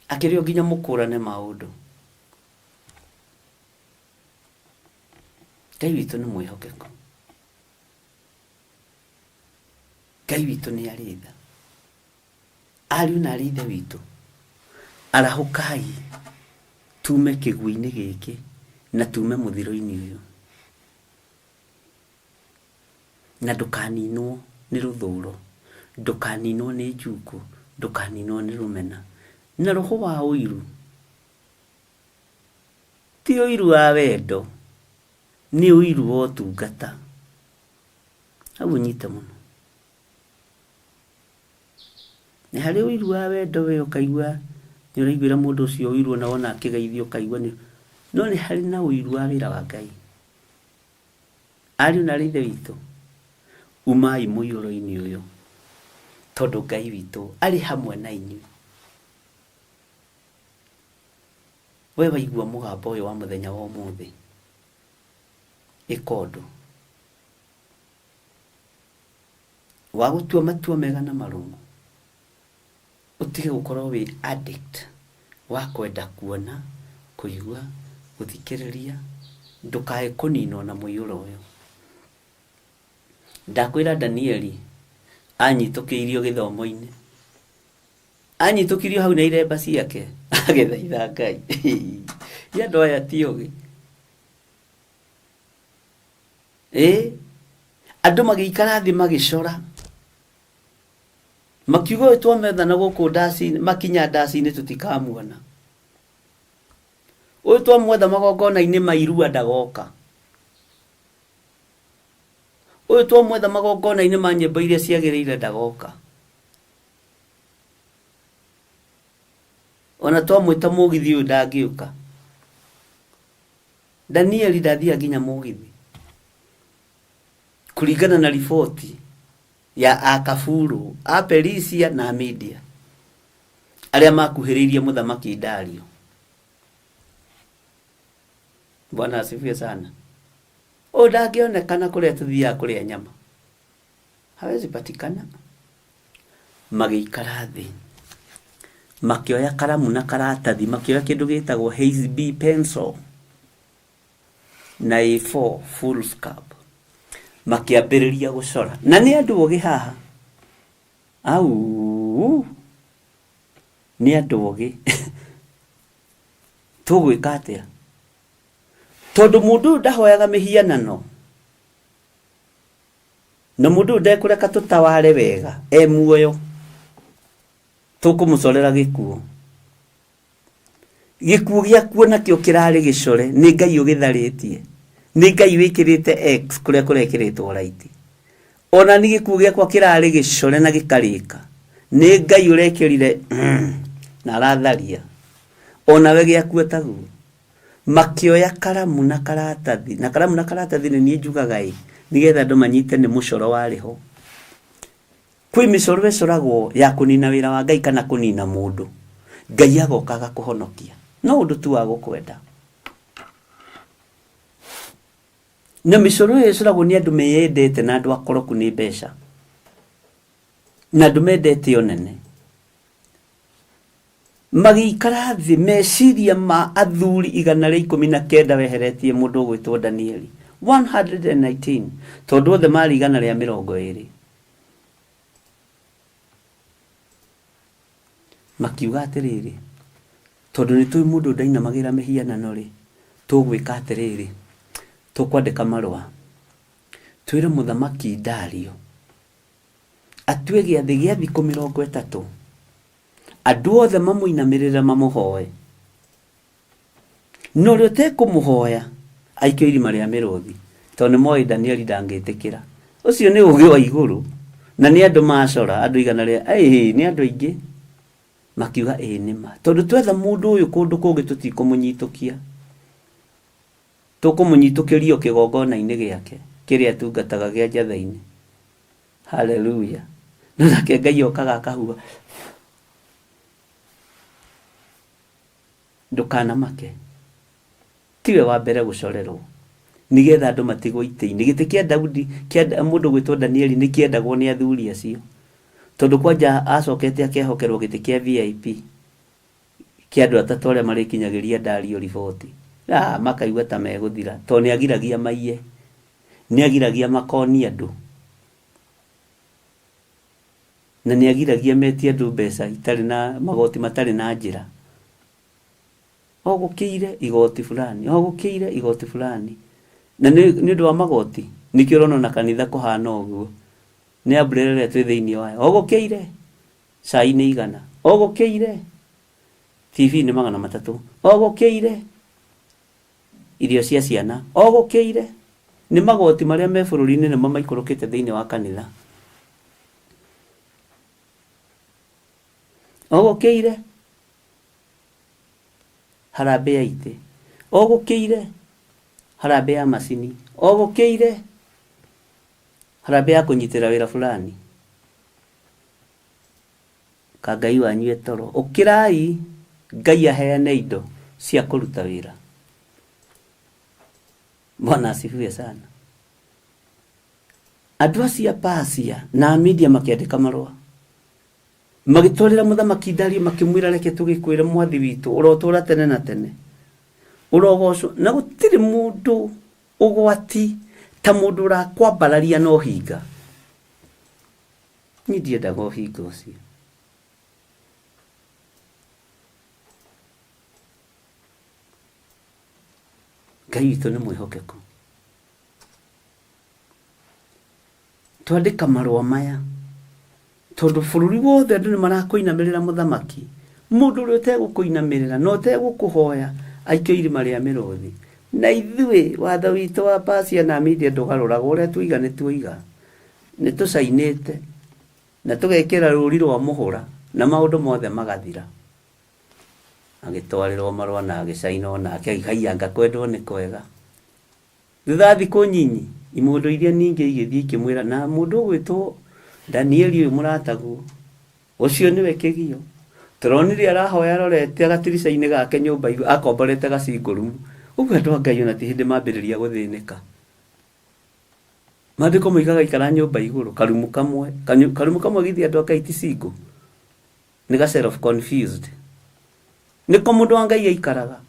Akĩrĩ o nginya mũkũrane maũndũ. Ngai witũ nĩ mwĩhokeku. Ngai witũ nĩ arĩ tha. Ariũ na arĩ ithe witũ, arahũkai tume kĩguũ-inĩ gĩkĩ na tume mũthiro-inĩ ũyũ. Na ndũkaninwo nĩ rũthũro, ndũkaninwo nĩ njukũ, ndũkaninwo nĩ rũmena. Na roho wa ũiru, ti ũiru wa wendo, nĩ ũiru wa ũtungata. Hau ũnyite mũno. Nĩ harĩ ũiru wa wendo we ũkaigua nĩ ũraiguĩra mũndũ ũcio ũiru ona wona akĩgeithio ũkaigua nĩ no nĩ harĩ na ũiru wa wĩra wa Ngai. Ariũ na aarĩ a Ithe witũ, umai mũiyũro-inĩ ũyũ tondũ Ngai witũ arĩ hamwe na inyuĩ. We waigua mũgambo ũyũ wa mũthenya wa ũmũthĩ, ĩka ũndũ wa gũtua matua mega na marũmu, ũtige gũkorwo wĩ addict wa kwenda kuona, kũigua, gũthikĩrĩria, ndũkae kũninwo na mũiyũro ũyũ. Ndakwĩra Danieli anyitũkĩirio gĩthomo-inĩ, anyitũkirio hau na iremba ciake agĩthaitha Ngai. Ĩ andũ aya ti ogĩ. Ĩ andũ magĩikara thĩ magĩcora makiuga ũyũ twamethana gũkũ ndaci-inĩ makinya ndaci-inĩ tũtikamuona ũyũ twamwetha magongona-inĩ ma irua ndagoka ũyũ twamwetha magongona-inĩ ma nyĩmbo iria ciagĩrĩire ndagoka. Ona twamwĩta mũgithi ũyũ ndangĩũka. Danieli ndathiaga nginya mũgithi. Kũringana na riboti ya Akaburu, a Perisia na Media arĩa makuhĩrĩirie mũthamaki Dario. Bwana asifiwe sana. Ũyũ ndangĩonekana kũrĩa tũthiaga kũrĩa nyama. Hawezi patikana. Magĩikara thĩ. Makĩoya karamu na karatathi, makĩoya kĩndũ gĩtagwo HB pencil na A4 foolscap. Makĩambĩrĩria gũcora. Na nĩ andũ ogĩ haha. Au! Nĩ andũ ogĩ. Tũgwĩka atĩa? Tondũ mũndũ ũyũ ndahoyaga mĩhianano. Na mũndũ ũyũ ndekũreka tũtaware wega e muoyo. Tũkũmũcorera gĩkuũ. Gĩkuũ gĩakuo nakĩo kĩrarĩ gĩcore nĩ Ngai ũgĩtharĩtie. Nĩ Ngai wĩkĩrĩte X kũrĩa kũrekĩrĩtwo right. Ona ni gĩkuũ gĩakwa kĩrarĩ gĩcore na gĩkarĩka. Nĩ Ngai ũrekĩrire na aratharia. Onawe gĩakuo taguo. Makĩoya karamu na karatathi, na karamu na karatathi nĩ niĩ njugaga ĩ, nĩgetha andũ manyite nĩ mũcoro warĩ ho. Kwĩ mĩcoro ĩcoragwo ya kũnina wĩra wa Ngai kana kũnina mũndũ, Ngai agoka agakũhonokia. No ũndũ tu wa gũkwenda. Na mĩcoro ĩyo ĩcoragwo nĩ andũ meyendete na andũ akoroku nĩ mbeca. Na andũ mendete ũnene. Magĩikara thĩ, meciria ma athuri 119 weheretie mũndũ ũgwĩtwo Danieli. 119, tondũ othe marĩ 120. Makiuga atĩrĩrĩ, tondũ nĩ tũĩ mũndũ ndainamagĩra mĩhianano-rĩ, tũgwĩka atĩrĩrĩ, tũkwandĩka marũa, twĩre mũthamaki Dario atue gĩathĩ gĩa thikũ 30, andũ othe mamũinamĩrĩre mamũhoe. Na ũrĩa ũtekũmũhoya aikio irima rĩa mĩrũthi, tondũ nĩ moĩ Danieli ndangĩtĩkĩra. Ũcio nĩ ũgĩ wa igũrũ, na nĩ andũ macora, andũ igana rĩa, ĩĩ nĩ andũ aingĩ. Makiuga ĩĩ nĩ ma, tondũ twetha mũndũ ũyũ kũndũ kũngĩ tũtikũmũnyitũkia. Tũkũmũnyitũkĩria o kĩgongona-inĩ gĩake kĩrĩa atungataga gĩa njatha-inĩ. Haleluya. No nake Ngai okaga akahuha. Ndũkanamake. Tiwe wa mbere gũcorerwo. Nĩgetha andũ matigwo itĩ-inĩ. Gĩtĩ kĩa Daudi, kĩa mũndũ gwĩtwo Danieli nĩ kĩendagwo nĩ athuri acio. Tondũ kwanja acokete akehokerwo gĩtĩ kĩa VIP. Kĩa andũ atatũ arĩa marĩkinyagĩria Dario riboti. Ah, makaigua ta megũthira. Tondũ nĩ agiragia maiye. Nĩ agiragia makonie andũ. Na nĩ agiragia metie andũ mbeca itarĩ na magoti matarĩ na njĩra. O gũkĩire igoti fulani, o gũkĩire igoti fulani. Na nĩ ũndũ wa magoti, nĩkĩo ũrona ona kanitha kũhana ũguo. Nĩ umbrella ĩrĩa twĩ thĩinĩ wayo. O gũkĩire cai nĩ 100, o gũkĩire TV nĩ 300, o gũkĩire irio cia ciana, o gũkĩire nĩ magoti marĩa me bũrũri-inĩ nĩmo maikũrũkĩte thĩinĩ wa kanitha. O gũkĩire harambee ya itĩ, o gũkĩire harambee ya macini, o gũkĩire harambee ya kũnyitĩrĩra wĩra fulani. Ka Ngai wanyu e toro. Ũkĩrai Ngai aheane indo cia kũruta wĩra. Bwana asifiwe sana. Andũ acio a Persia na a Media makĩandĩka marũa magĩtwarĩra mũthamaki Dario makĩmwĩra reke tũgĩkwĩre mwathi witũ ũrotũra tene na tene ũrogocwo na gũtirĩ mũndũ ũgwati ta mũndũ ũrakwambararia na ũhinga. Niĩ ndiendaga ũhinga ũcio. Ngai witũ nĩ mwĩhokeku. Twandĩka marũa maya tondũ bũrũri wothe andũ nĩ marakũinamĩrĩra mũthamaki. Mũndũ ũrĩa ũtegũkũinamĩrĩra na ũtegũkũhoya aikio irima rĩa mĩrũthi. Na ithuĩ watho witũ wa Persia na Media ndũgarũragwo, ũrĩa tuoiga nĩ tuoiga. Nĩ tũcainĩte na tũgekĩra rũri rwa mũhũra na maũndũ mothe magathira. Agĩtwarĩrwo marũa na agĩcaina onake akĩhaianga kwendwo nĩ kwega. Thutha wa thikũ nyinyi, imũndũ iria ningĩ igĩthiĩ ikĩmwĩra na mũndũ ũgwĩtwo Danieli ũyũ mũrataguo, ũcio nĩwe kĩgio. Tũronire arahoya arorete gatirica-inĩ gake nyũmba igũrũ, akomborete gacingũrumu. Ũguo andũ a Ngai ona ti hĩndĩ mambĩrĩria gũthĩnĩka. Maandĩko moigaga ikara nyũmba igũrũ, karumu kamwe, karumu kamwe githĩ andũ a Ngai ti single? Nĩ ga self confused. Nĩko mũndũ wa Ngai aikaraga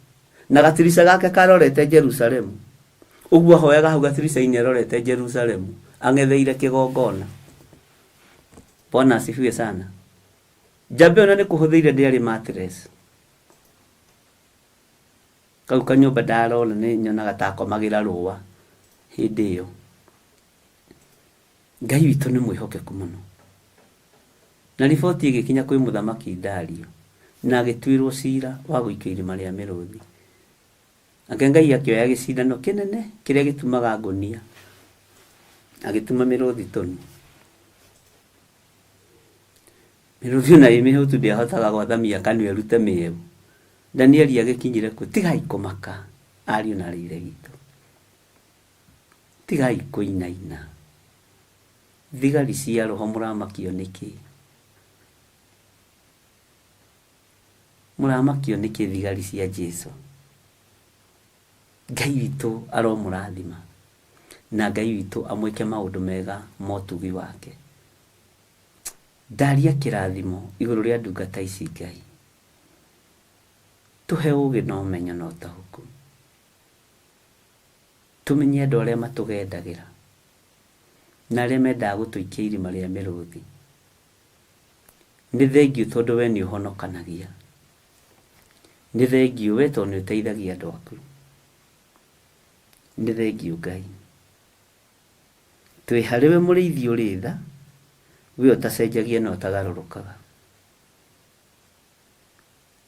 na gatirica gake karorete Jerusalemu. Ũguo ahoyaga hau gatirica-inĩ arorete Jerusalemu, ang'etheire kĩgongona. Bwana asifiwe sana. Njamba ĩyo na nĩ kũhũthĩire ndĩarĩ mattress. Kau kanyũmba ndarona nĩ nyonaga ta akomagĩra rũa hĩndĩ ĩyo. Ngai witũ nĩ mwĩhokeku mũno. Na riboti ĩgĩkinya kwĩ mũthamaki Dario, na agĩtuĩrwo cira wa gũikio irima rĩa mĩrũthi. Nake Ngai akĩoya gĩcindano kĩnene kĩrĩa gĩtumaga ngũnia, agĩtuma mĩrũthi tũnua. Mĩrũthi ona ĩ mĩhũtu ndĩahotaga gwathamia kanua ĩrute mĩeũ. Danieli agĩkinyire kũ? Tigai kũmaka, ariũ na aarĩ a Ithe witũ. Tigai kũinaina. Thigari cia roho mũramakio nĩkĩ? Mũramakio nĩkĩ thigari cia Jesu? Ngai witũ aromũrathima na Ngai witũ amwĩke maũndũ mega ma ũtugi wake. Ndaria kĩrathimo igũrũ rĩa ndungata ici Ngai. Tũhe ũgĩ na ũmenyo na ũtaũku. Tũmenye andũ arĩa matũgendagĩra na arĩa mendaga gũtũikia irima rĩa mĩrũthi. Nĩ thengiũ tondũ we nĩ ũhonokanagia. Nĩ thengiũ we tondũ nĩ ũteithagia andũ aku. Nĩ thengiũ Ngai. Twĩ harĩ we mũrĩithi ũrĩ tha, we ũtacenjagia na ũtagarũrũkaga.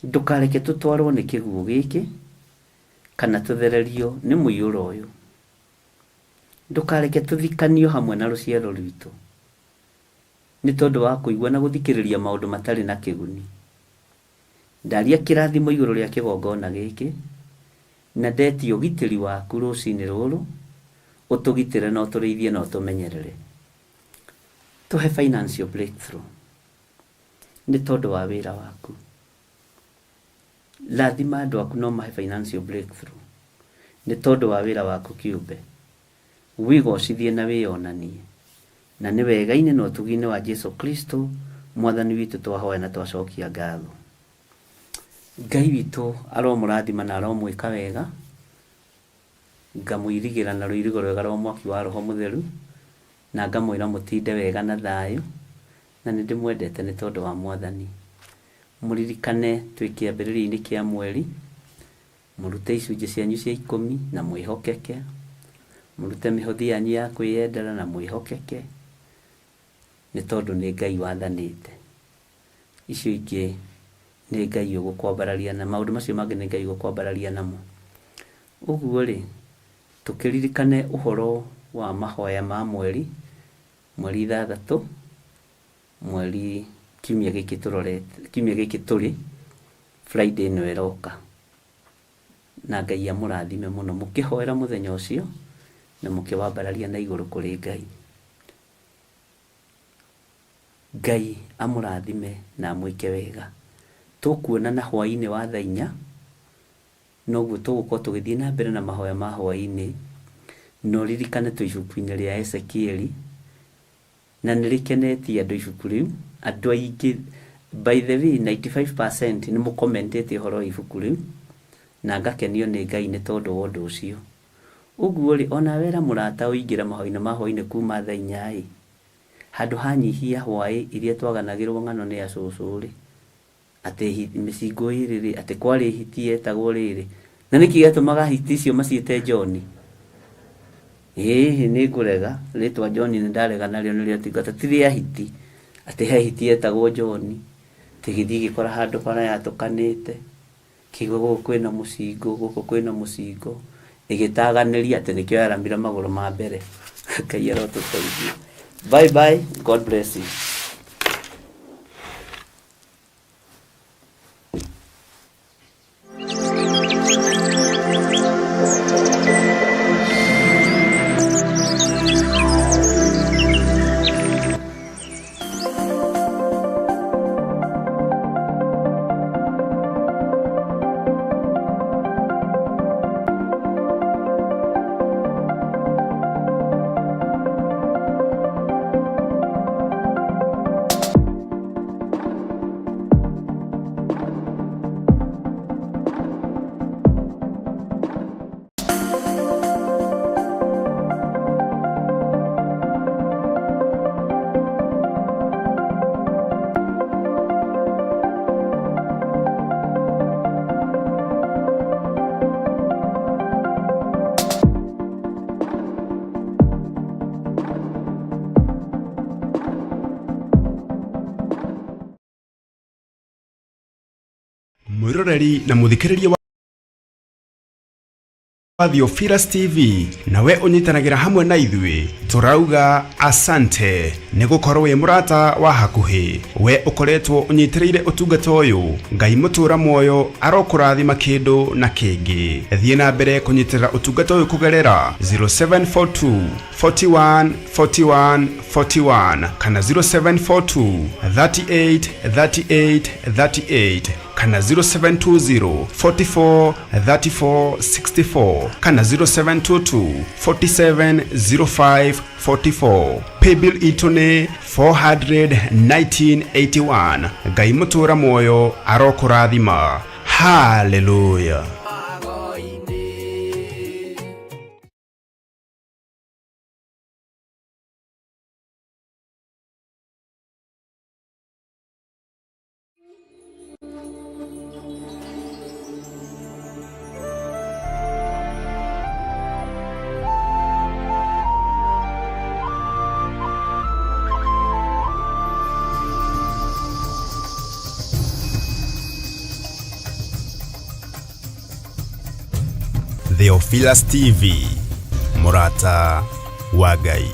Ndũkareke tũtwarwo nĩ kĩguũ gĩkĩ, kana tũthererio nĩ mũiyũro ũyũ. Ndũkareke tũthikanio hamwe na rũciaro rwitũ, nĩ tondũ wa kũigua na gũthikĩrĩria maũndũ matarĩ na kĩguni. Ndaria kĩrathimo igũrũ rĩa kĩgongona gĩkĩ, na ndetia ũgitĩri waku rũcinĩ rũrũ, ũtũgitĩre na ũtũrĩithie na ũtũmenyerere. Tũhe financial breakthrough nĩ tondũ wa wĩra waku. Rathima andũ aku na ũmahe financial breakthrough nĩ tondũ wa wĩra waku kĩũmbe. Wĩgocithie na wĩyonanie. Na nĩ wega-inĩ na ũtugi-inĩ wa Jesu Kristo Mwathani witũ twahoya na twacokia ngatho. Ngai witũ aromũrathima na aromwĩka wega. Ngamũirigĩra na rũirigo rwega rwa mwaki wa Roho Mũtheru, na ngamwĩra mũtinde wega na thayũ, na nĩ ndĩmwendete nĩ tondũ wa Mwathani. Mũririkane twĩ kĩambĩrĩria-inĩ kĩa mweri, mũrute icunjĩ cianyu cia ikũmi na mwĩhokeke, mũrute mĩhothi yanyu ya kwĩyendera na mwĩhokeke, nĩ tondũ nĩ Ngai wathanĩte. Icio ingĩ nĩ Ngai ũgũkwambararia na maũndũ macio mangĩ nĩ Ngai ũgũkwambararia namo. Ũguo rĩ, tũkĩririkane ũhoro wa mahoya ma mweri, mweri ithathatũ, mweri kiumia gĩkĩ tũrorete, kiumia gĩkĩ tũrĩ, Friday ĩno ĩroka. Na Ngai amũrathime mũno mũkĩhoera mũthenya ũcio na mũkĩwambararia na igũrũ kũrĩ Ngai. Ngai amũrathime na amwĩke wega. Tũkuonana hwaĩ-inĩ wa thaa inya, noguo tũgũkorwo tũgĩthiĩ na mbere na mahoya ma hwaĩ-inĩ. Na ũririkane twĩ ibuku-inĩ rĩa Ezekieli, na nĩ rĩkenetie andũ ibuku rĩu. Andũ aingĩ, by the way, 95% nĩ mũkomentĩte ũhoro wa ibuku rĩu, na ngakenio nĩ Ngai nĩ tondũ wa ũndũ ũcio. Ũguo rĩ, o nawe ĩra mũrata ũingĩre mahoya-inĩ ma hwaĩ-inĩ kuma thaa inya ĩ, Handũ ha nyihia hwaĩ iria twaganagĩrwo ng'ano nĩ acũcũ-rĩ, atĩ mĩcingũ ĩrĩ-rĩ, atĩ kwarĩ hiti yetagwo rĩrĩ. Na nĩkĩ gĩatũmaga hiti icio maciĩte John? Ĩĩ nĩ ngũrega, rĩtwa John nĩ ndarega narĩo nĩrĩo tingata, ti rĩa hiti, atĩ he hiti yetagwo John, atĩ ĩgĩthiĩ ĩgĩkora handũ bara yatũkanĩte, Kĩigua gũkũ kwĩna mũcingũ, gũkũ kwĩna mũcingũ, ĩgĩtaganĩria atĩ nĩkĩo yaramire magũrũ ma mbere. Ngai arotũteithia. Bye bye, God bless you. Mwĩroreri na mũthikĩrĩria wa Theophilus TV, nawe ũnyitanagĩra hamwe na ithuĩ, tũrauga asante nĩ gũkorwo wĩ mũrata wa hakuhĩ. We ũkoretwo ũnyitĩrĩire ũtungata ũyũ, Ngai mũtũra muoyo arokũrathima kĩndũ na kĩngĩ. Thiĩ na mbere kũnyitĩrĩra ũtungata ũyũ kũgerera 0742 41 41 41 kana 0742 38 38 38 kana 0720 44 34 64 kana 0722 47 05 44. Paybill itũ nĩ 41981. Ngai mũtũra muoyo arokũrathima. Haleluya. Theophilus TV, mũrata wa Ngai.